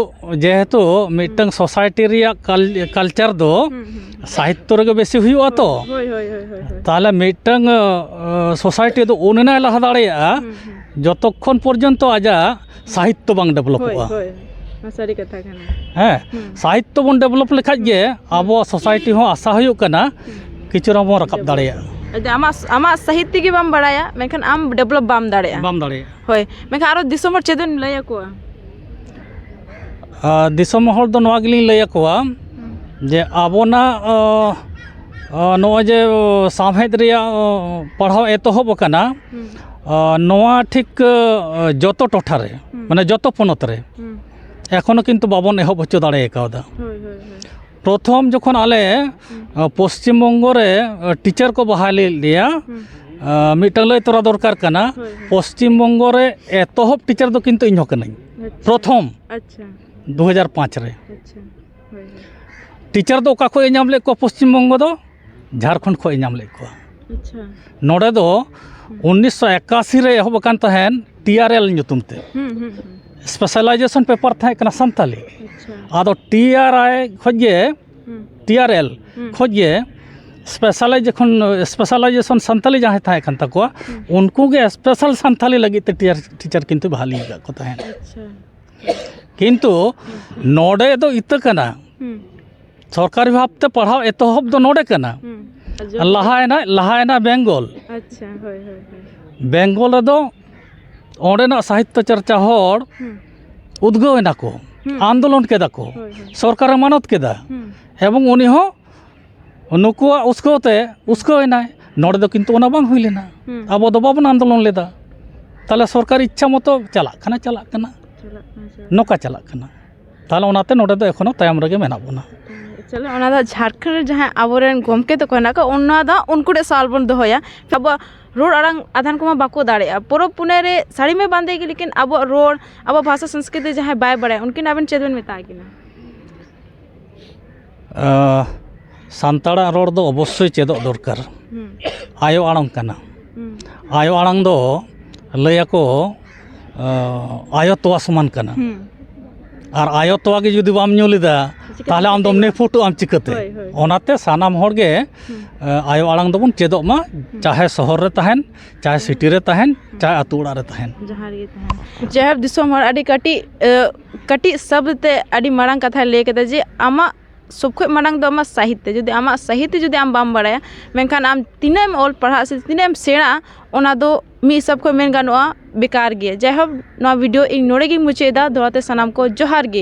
ᱡᱮᱦᱮᱛᱩ ᱢᱤᱫᱴᱟᱝ ᱦᱩᱸ᱾ ᱥᱳᱥᱟᱭᱴᱤ ᱨᱮᱭᱟᱜ ᱠᱟᱞ-, ᱠᱟᱞᱪᱟᱨ ᱫᱚ ᱦᱩᱸ, ᱦᱩᱸ, ᱦᱩᱸ᱾ ᱥᱟᱦᱤᱛᱛᱚ ᱨᱮᱜᱮ ᱵᱮᱥᱤ ᱦᱩᱭᱩᱜᱼᱟ ᱛᱚ᱾ ᱦᱳᱭ, ᱦᱳᱭ, ᱦᱳᱭ, ᱦᱳᱭ, ᱦᱳᱭ᱾ ᱛᱟᱦᱞᱮ ᱢᱤᱫᱴᱟᱝ, ᱟ, ᱥᱳᱥᱟᱭᱴᱤ ᱫᱚ ᱩᱱ ᱮᱱᱟᱭ ᱞᱟᱦᱟ ᱫᱟᱲᱮᱭᱟᱜᱼᱟ, ᱦᱩᱸ, ᱦᱩᱸ᱾ ᱡᱚᱛᱚᱠᱷᱚᱱ ᱯᱚᱨᱡᱚᱱᱛᱚ ᱟᱡᱟᱜ ᱥᱟᱦᱤᱛᱛᱚ ᱵᱟᱝ ᱰᱮᱵᱷᱞᱚᱯᱚᱜᱼᱟ᱾ ᱦᱳᱭ, ᱦᱳᱭ᱾ ᱱᱚᱣᱟ ᱥᱟᱹᱨᱤ ᱠᱟᱛᱷᱟ ᱠᱟᱱᱟ᱾ ᱦᱮᱸ, ᱦᱩᱸ᱾ ᱥᱟᱦᱤᱛᱛᱚ ᱵᱚᱱ ᱰᱮᱵᱷᱞᱚᱯ ᱞᱮᱠᱷᱟᱡ ᱜᱮ ᱦᱩᱸ᱾ ᱟᱵᱚᱣᱟᱜ ᱥᱳᱥᱟᱭᱴᱤ ᱦᱚᱸ ᱟᱥᱟ ᱦᱩᱭᱩᱜ ᱠᱟᱱᱟ ᱦᱩᱸ᱾ ᱠᱤᱪᱷᱩ ᱨᱮᱦᱚᱸ ᱵᱚᱱ ᱨᱟᱠᱟᱵ ᱰᱮᱵᱷᱞᱚᱯ᱾ ᱫᱟᱲᱮᱭᱟᱜᱼᱟ᱾ ᱟᱫᱚ ᱟᱢᱟᱜ, ᱟᱢᱟᱜ ᱥᱟᱦᱤᱛᱛᱚ ᱜᱮ ᱵᱟᱢ ᱵᱟᱲᱟᱭᱟ, ᱢᱮᱱᱠᱷᱟᱱ ᱟᱢ ᱰᱮᱵᱷᱞᱚᱯ ᱵᱟᱢ ᱫᱟᱲᱮᱭᱟᱜᱼᱟ᱾ ᱵᱟᱢ ᱫᱟᱲᱮᱭᱟᱜᱼᱟ᱾ ᱦᱳᱭ, ᱢᱮᱱᱠᱷᱟᱱ ᱟᱨᱚ ᱫᱤᱥᱚᱢ ᱦᱚᱲ ᱪᱮᱫ ᱮᱢ ᱞᱟᱹᱭ ᱟᱠᱚᱣᱟ? ᱟᱨ ᱫᱤᱥᱚᱢ ᱦᱚᱲ ᱫᱚ ᱱᱚᱣᱟ ᱜᱮᱞᱤᱧ ᱞᱟᱹᱭ ᱟᱠᱚᱣᱟ ᱦᱩᱸ᱾ ᱡᱮ ᱟᱵᱚᱱᱟᱜ, ᱚ, ᱟᱨ ᱱᱚᱜᱼᱚᱭ ᱡᱮ ᱥᱟᱶᱦᱮᱫ ᱨᱮᱭᱟᱜ ᱯᱟᱲᱦᱟᱣ ᱮᱛᱚᱦᱚᱵ ᱟᱠᱟᱱᱟ, ᱦᱩᱸ᱾ ᱟᱨ ᱱᱚᱣᱟ ᱴᱷᱤᱠ ᱡᱚᱛᱚ ᱴᱚᱴᱷᱟ ᱨᱮ, ᱦᱩᱸ᱾ ᱢᱟᱱᱮ ᱡᱚᱛᱚ ᱯᱚᱱᱚᱛ ᱨᱮ ᱦᱩᱸ᱾ ᱮᱠᱷᱚᱱᱳ ᱠᱤᱱᱛᱩ ᱵᱟᱵᱚᱱ ᱮᱦᱚᱵ ᱦᱚᱪᱚ ᱫᱟᱲᱮ ᱠᱟᱣᱫᱟ᱾ ᱦᱳᱭ, ᱦᱳᱭ, ᱦᱳᱭ᱾ ᱯᱨᱚᱛᱷᱚᱢ ᱡᱚᱠᱷᱚᱱ ᱟᱞᱮ, ᱦᱩᱸ᱾ ᱟᱸ, ᱯᱚᱥᱪᱤᱢ ᱵᱚᱝᱜᱚ ᱨᱮ, ᱟᱸ, ᱴᱤᱪᱟᱨ ᱠᱚ ᱵᱟᱦᱟᱞᱤ ᱞᱮᱫ ᱞᱮᱭᱟ, ᱦᱩᱸ᱾ ᱟᱸ, ᱢᱤᱫᱴᱟᱝ ᱞᱟᱹᱭ ᱛᱚᱨᱟ ᱫᱚᱨᱠᱟᱨ ᱠᱟᱱᱟ, ᱦᱳᱭ, ᱦᱳᱭ᱾ ᱯᱚᱥᱪᱤᱢ ᱵᱚᱝᱜᱚ ᱨᱮ ᱮᱛᱚᱦᱚᱵ ᱴᱤᱪᱟᱨ ᱫᱚ ᱠᱤᱱᱛᱩ ᱤᱧ ᱦᱚᱸ ᱠᱟᱹᱱᱟᱹᱧ᱾ ᱟᱪᱪᱷᱟ᱾ ᱯᱨᱚᱛᱷᱚᱢ᱾ ᱟᱪᱪᱷᱟ᱾ ᱫᱩ ᱦᱟᱡᱟᱨ ᱯᱟᱸᱪ ᱨᱮ᱾ ᱟᱪᱪᱷᱟ᱾ ᱦᱳᱭ, ᱦᱳᱭ᱾ ᱴᱤᱪᱟᱨ ᱫᱚ ᱚᱠᱟ ᱠᱷᱚᱱ ᱮ ᱧᱟᱢ ᱞᱮᱫ ᱠᱚᱣᱟ ᱯᱚᱥᱪᱤᱢ ᱵᱚᱝᱜᱚ ᱫᱚ? ᱡᱷᱟᱲᱠᱷᱚᱸᱰ ᱠᱷᱚᱱ ᱮ ᱧᱟᱢ ᱞᱮᱫ ᱠᱚᱣᱟ᱾ ᱟᱪᱪᱷᱟ᱾ ᱱᱚᱰᱮ ᱫᱚ ᱦᱩᱸ᱾ ᱩᱱᱤᱥᱥᱚ ᱮᱠᱟᱥᱤ ᱨᱮ ᱮᱦᱚᱵ ᱟᱠᱟᱱ ᱛᱟᱦᱮᱸᱱ ᱴᱤ ᱟᱨ ᱮᱞ ᱧᱩᱛᱩᱢ ᱛᱮ᱾ ᱦᱩᱸ, ᱦᱩᱸ, ᱦᱩᱸ᱾ ᱥᱯᱮᱥᱟᱞᱟᱭᱡᱮᱥᱚᱱ ᱯᱮᱯᱟᱨ ᱛᱟᱦᱮᱸ ᱠᱟᱱᱟ ᱥᱟᱱᱛᱟᱞᱤ᱾ ᱟᱪᱪᱷᱟ᱾ ᱟᱫᱚ ᱴᱤ ᱟᱨ ᱟᱭ ᱠᱷᱚᱱ ᱜᱮ, ᱦᱩᱸ᱾ ᱴᱤ ᱟᱨ ᱮᱞ ᱦᱩᱸ᱾ ᱠᱷᱚᱱ ᱜᱮ ᱥᱯᱮᱥᱟᱞᱟᱭ ᱡᱚᱠᱷᱚᱱ, ᱥᱯᱮᱥᱟᱞᱟᱭᱡᱮᱥᱚᱱ ᱥᱟᱱᱛᱟᱞᱤ ᱡᱟᱦᱟᱸᱭ ᱛᱟᱦᱮᱸ ᱠᱟᱱ ᱛᱟᱠᱚᱣᱟ, ᱦᱩᱸ᱾ ᱩᱱᱠᱩ ᱜᱮ ᱥᱯᱮᱥᱟᱞ ᱥᱟᱱᱛᱟᱞᱤ ᱞᱟᱹᱜᱤᱫ ᱛᱮ ᱴᱤᱭᱟᱨ, ᱴᱤᱪᱟᱨ ᱠᱤᱱᱛᱩ ᱵᱷᱟᱞᱤ ᱟᱠᱟᱫ ᱠᱚ ᱛᱟᱦᱮᱸᱫ᱾ ᱟᱪᱪᱷᱟ᱾ ᱠᱤᱱᱛᱩ ᱱᱚᱰᱮ ᱫᱚ ᱤᱛᱟᱹ ᱠᱟᱱᱟ᱾ ᱦᱩᱸ᱾ ᱥᱚᱨᱠᱟᱨᱤ ᱵᱷᱟᱵᱽ ᱛᱮ ᱯᱟᱲᱦᱟᱣ ᱮᱛᱚᱦᱚᱵ ᱫᱚ ᱱᱚᱰᱮ ᱠᱟᱱᱟ᱾ ᱦᱩᱸ᱾ ᱟᱨ ᱡᱚᱛᱚ ᱞᱟᱦᱟᱭᱮᱱᱟ, ᱞᱟᱦᱟᱭᱮᱱᱟ ᱵᱮᱝᱜᱚᱞ᱾ ᱟᱪᱪᱷᱟ, ᱦᱳᱭ, ᱦᱳᱭ, ᱦᱳᱭ᱾ ᱵᱮᱝᱜᱚᱞ ᱨᱮᱫᱚ ᱚᱸᱰᱮᱱᱟᱜ ᱥᱟᱦᱤᱛᱛᱚ ᱪᱚᱨᱪᱟ ᱦᱚᱲ ᱦᱩᱸ᱾ ᱩᱫᱽᱜᱟᱹᱣ ᱮᱱᱟ ᱠᱚ, ᱦᱩᱸ᱾ ᱟᱱᱫᱳᱞᱚᱱ ᱠᱮᱫᱟ ᱠᱚ, ᱦᱳᱭ, ᱦᱳᱭ᱾ ᱥᱚᱨᱠᱟᱨᱮ ᱢᱟᱱᱚᱛ ᱠᱮᱫᱟ᱾ ᱦᱩᱸ᱾ ᱮᱵᱚᱝ ᱩᱱᱤ ᱦᱚᱸ ᱱᱩᱠᱩᱣᱟᱜ ᱩᱥᱠᱟᱹᱣ ᱛᱮ ᱩᱥᱠᱟᱹᱣ ᱮᱱᱟᱭ᱾ ᱱᱚᱰᱮ ᱫᱚ ᱠᱤᱱᱛᱩ ᱚᱱᱟ ᱵᱟᱝ ᱦᱩᱭ ᱞᱮᱱᱟ᱾ ᱦᱩᱸ᱾ ᱟᱵᱚ ᱫᱚ ᱵᱟᱵᱚᱱ ᱟᱱᱫᱳᱞᱚᱱ ᱞᱮᱫᱟ᱾ ᱛᱟᱦᱞᱮ ᱥᱚᱨᱠᱟᱨ ᱤᱪᱪᱷᱟ ᱢᱚᱛᱚ ᱪᱟᱞᱟᱜ ᱠᱟᱱᱟ, ᱪᱟᱞᱟᱜ ᱠᱟᱱᱟ, ᱪᱟᱞᱟᱜ ᱠᱟᱱᱟ, ᱪᱟᱞᱟᱜ ᱱᱚᱝᱠᱟ ᱪᱟᱞᱟᱜ ᱠᱟᱱᱟ᱾ ᱛᱟᱦᱞᱮ ᱚᱱᱟᱛᱮ ᱱᱚᱰᱮ ᱫᱚ ᱮᱠᱷᱚᱱᱳ ᱛᱟᱭᱚᱢ ᱨᱮᱜᱮ ᱢᱮᱱᱟᱜ ᱵᱚᱱᱟ᱾ ᱪᱚᱞᱚ, ᱚᱱᱟ ᱫᱚ ᱡᱷᱟᱲᱠᱷᱚᱸᱰ ᱨᱮ ᱡᱟᱦᱟᱸᱭ ᱟᱵᱚᱨᱮᱱ ᱜᱚᱢᱠᱮ ᱛᱟᱠᱚ ᱦᱮᱱᱟᱜ ᱠᱚᱣᱟ, ᱚᱱᱟ ᱫᱚ ᱩᱱᱠᱩ ᱴᱷᱮᱱ ᱥᱟᱣᱟᱞ ᱵᱚᱱ ᱫᱚᱦᱚᱭᱟ᱾ ᱟᱵᱚᱣᱟᱜ ᱨᱚᱲ ᱟᱲᱟᱝ ᱟᱫᱷᱟᱱ ᱠᱚᱢᱟ ᱵᱟᱠᱚ ᱫᱟᱲᱮᱭᱟᱜᱼᱟ, ᱯᱚᱨᱚᱵᱽ ᱯᱩᱱᱟᱹᱭ ᱨᱮ ᱥᱟᱹᱲᱤ ᱢᱟ ᱵᱟᱸᱫᱮ ᱜᱮ, ᱞᱮᱠᱤᱱ ᱟᱵᱚᱣᱟᱜ ᱨᱚᱲ, ᱟᱵᱚᱣᱟᱜ ᱵᱷᱟᱥᱟ ᱥᱚᱝᱥᱠᱨᱤᱛᱤ ᱡᱟᱦᱟᱸᱭ ᱵᱟᱭ ᱵᱟᱲᱟᱭᱟ, ᱩᱱᱠᱤᱱ ᱟᱵᱮᱱ ᱪᱮᱫ ᱵᱮᱱ ᱢᱮᱛᱟ ᱠᱤᱱᱟ? ᱟᱸ, ᱥᱟᱱᱛᱟᱲᱟᱜ ᱨᱚᱲ ᱫᱚ ᱚᱵᱚᱥᱥᱳᱭ ᱪᱮᱫᱚᱜ ᱫᱚᱨᱠᱟᱨ᱾ ᱦᱩᱸ᱾ ᱟᱭᱳ ᱟᱲᱟᱝ ᱠᱟᱱᱟ᱾ ᱦᱩᱸ᱾ ᱟᱭᱳ ᱟᱲᱟᱝ ᱫᱚ ᱞᱟᱹᱭᱟᱠᱚ, ᱟᱸ, ᱟᱭᱳ ᱛᱚᱣᱟ ᱥᱚᱢᱟᱱ ᱠᱟᱱᱟ᱾ ᱦᱩᱸ᱾ ᱟᱨ ᱟᱭᱳ ᱛᱚᱣᱟ ᱜᱮ ᱡᱩᱫᱤ ᱵᱟᱢ ᱧᱩ ᱞᱮᱫᱟ, ᱪᱤᱠᱟᱹᱛᱮ ᱛᱟᱦᱞᱮ ᱟᱢ ᱫᱚᱢ ᱪᱤᱠᱟᱹᱭᱟ? ᱱᱤᱯᱷᱩᱴᱚᱜ ᱟᱢ ᱪᱤᱠᱟᱹᱛᱮ? ᱦᱳᱭ, ᱦᱳᱭ᱾ ᱚᱱᱟᱛᱮ ᱥᱟᱱᱟᱢ ᱦᱚᱲ ᱜᱮ, ᱦᱩᱸ᱾ ᱟᱸ, ᱟᱭᱳ ᱟᱲᱟᱝ ᱫᱚᱵᱚᱱ ᱪᱮᱫᱚᱜ ᱢᱟ, ᱦᱩᱸ᱾ ᱪᱟᱦᱮ ᱥᱚᱦᱚᱨ ᱨᱮ ᱛᱟᱦᱮᱱ, ᱪᱟᱦᱮ ᱦᱩᱸ᱾ ᱥᱤᱴᱤ ᱨᱮ ᱛᱟᱦᱮᱱ, ᱦᱩᱸ᱾ ᱪᱟᱦᱮ ᱟᱹᱛᱩ ᱚᱲᱟᱜ ᱨᱮ ᱛᱟᱦᱮᱱ᱾ ᱡᱟᱦᱟᱸ ᱨᱮᱜᱮ ᱛᱟᱦᱮᱱ᱾ ᱡᱟᱭᱦᱳᱠ, ᱫᱤᱥᱚᱢ ᱦᱚᱲ ᱟᱹᱰᱤ ᱠᱟᱹᱴᱤᱡ, ᱟᱸ, ᱠᱟᱹᱴᱤᱡ ᱥᱚᱵᱽᱫ ᱛᱮ ᱟᱹᱰᱤ ᱢᱟᱨᱟᱝ ᱠᱟᱛᱷᱟᱭ ᱞᱟᱹᱭ ᱠᱮᱫᱟ ᱡᱮ ᱟᱢᱟᱜ ᱥᱚᱵ ᱠᱷᱚᱡ ᱢᱟᱲᱟᱝ ᱫᱚ ᱟᱢᱟᱜ ᱥᱟᱦᱤᱛᱛᱚ᱾ ᱡᱩᱫᱤ ᱟᱢᱟᱜ ᱥᱟᱦᱤᱛᱛᱚ ᱡᱩᱫᱤ ᱟᱢ ᱵᱟᱢ ᱵᱟᱲᱟᱭᱟ, ᱢᱮᱱᱠᱷᱟᱱ ᱟᱢ ᱛᱤᱱᱟᱹᱜ ᱮᱢ ᱚᱞ ᱯᱟᱲᱦᱟᱜ ᱥᱮ ᱛᱤᱱᱟᱹᱜ ᱮᱢ ᱥᱮᱬᱟᱜᱼᱟ, ᱚᱱᱟ ᱫᱚ ᱢᱤᱫ ᱦᱤᱥᱟᱹᱵ ᱠᱷᱚᱡ ᱢᱮᱱ ᱜᱟᱱᱚᱜᱼᱟ ᱵᱮᱠᱟᱨ ᱜᱮ᱾ ᱡᱟᱭᱦᱳᱠ, ᱱᱚᱣᱟ ᱵᱷᱤᱰᱤᱭᱳ ᱤᱧ ᱱᱚᱰᱮ ᱜᱤᱧ ᱢᱩᱪᱟᱹᱫ ᱮᱫᱟ᱾ ᱫᱚᱦᱲᱟ ᱛᱮ ᱥᱟᱱᱟᱢ ᱠᱚ ᱡᱚᱦᱟᱨ ᱜᱮ᱾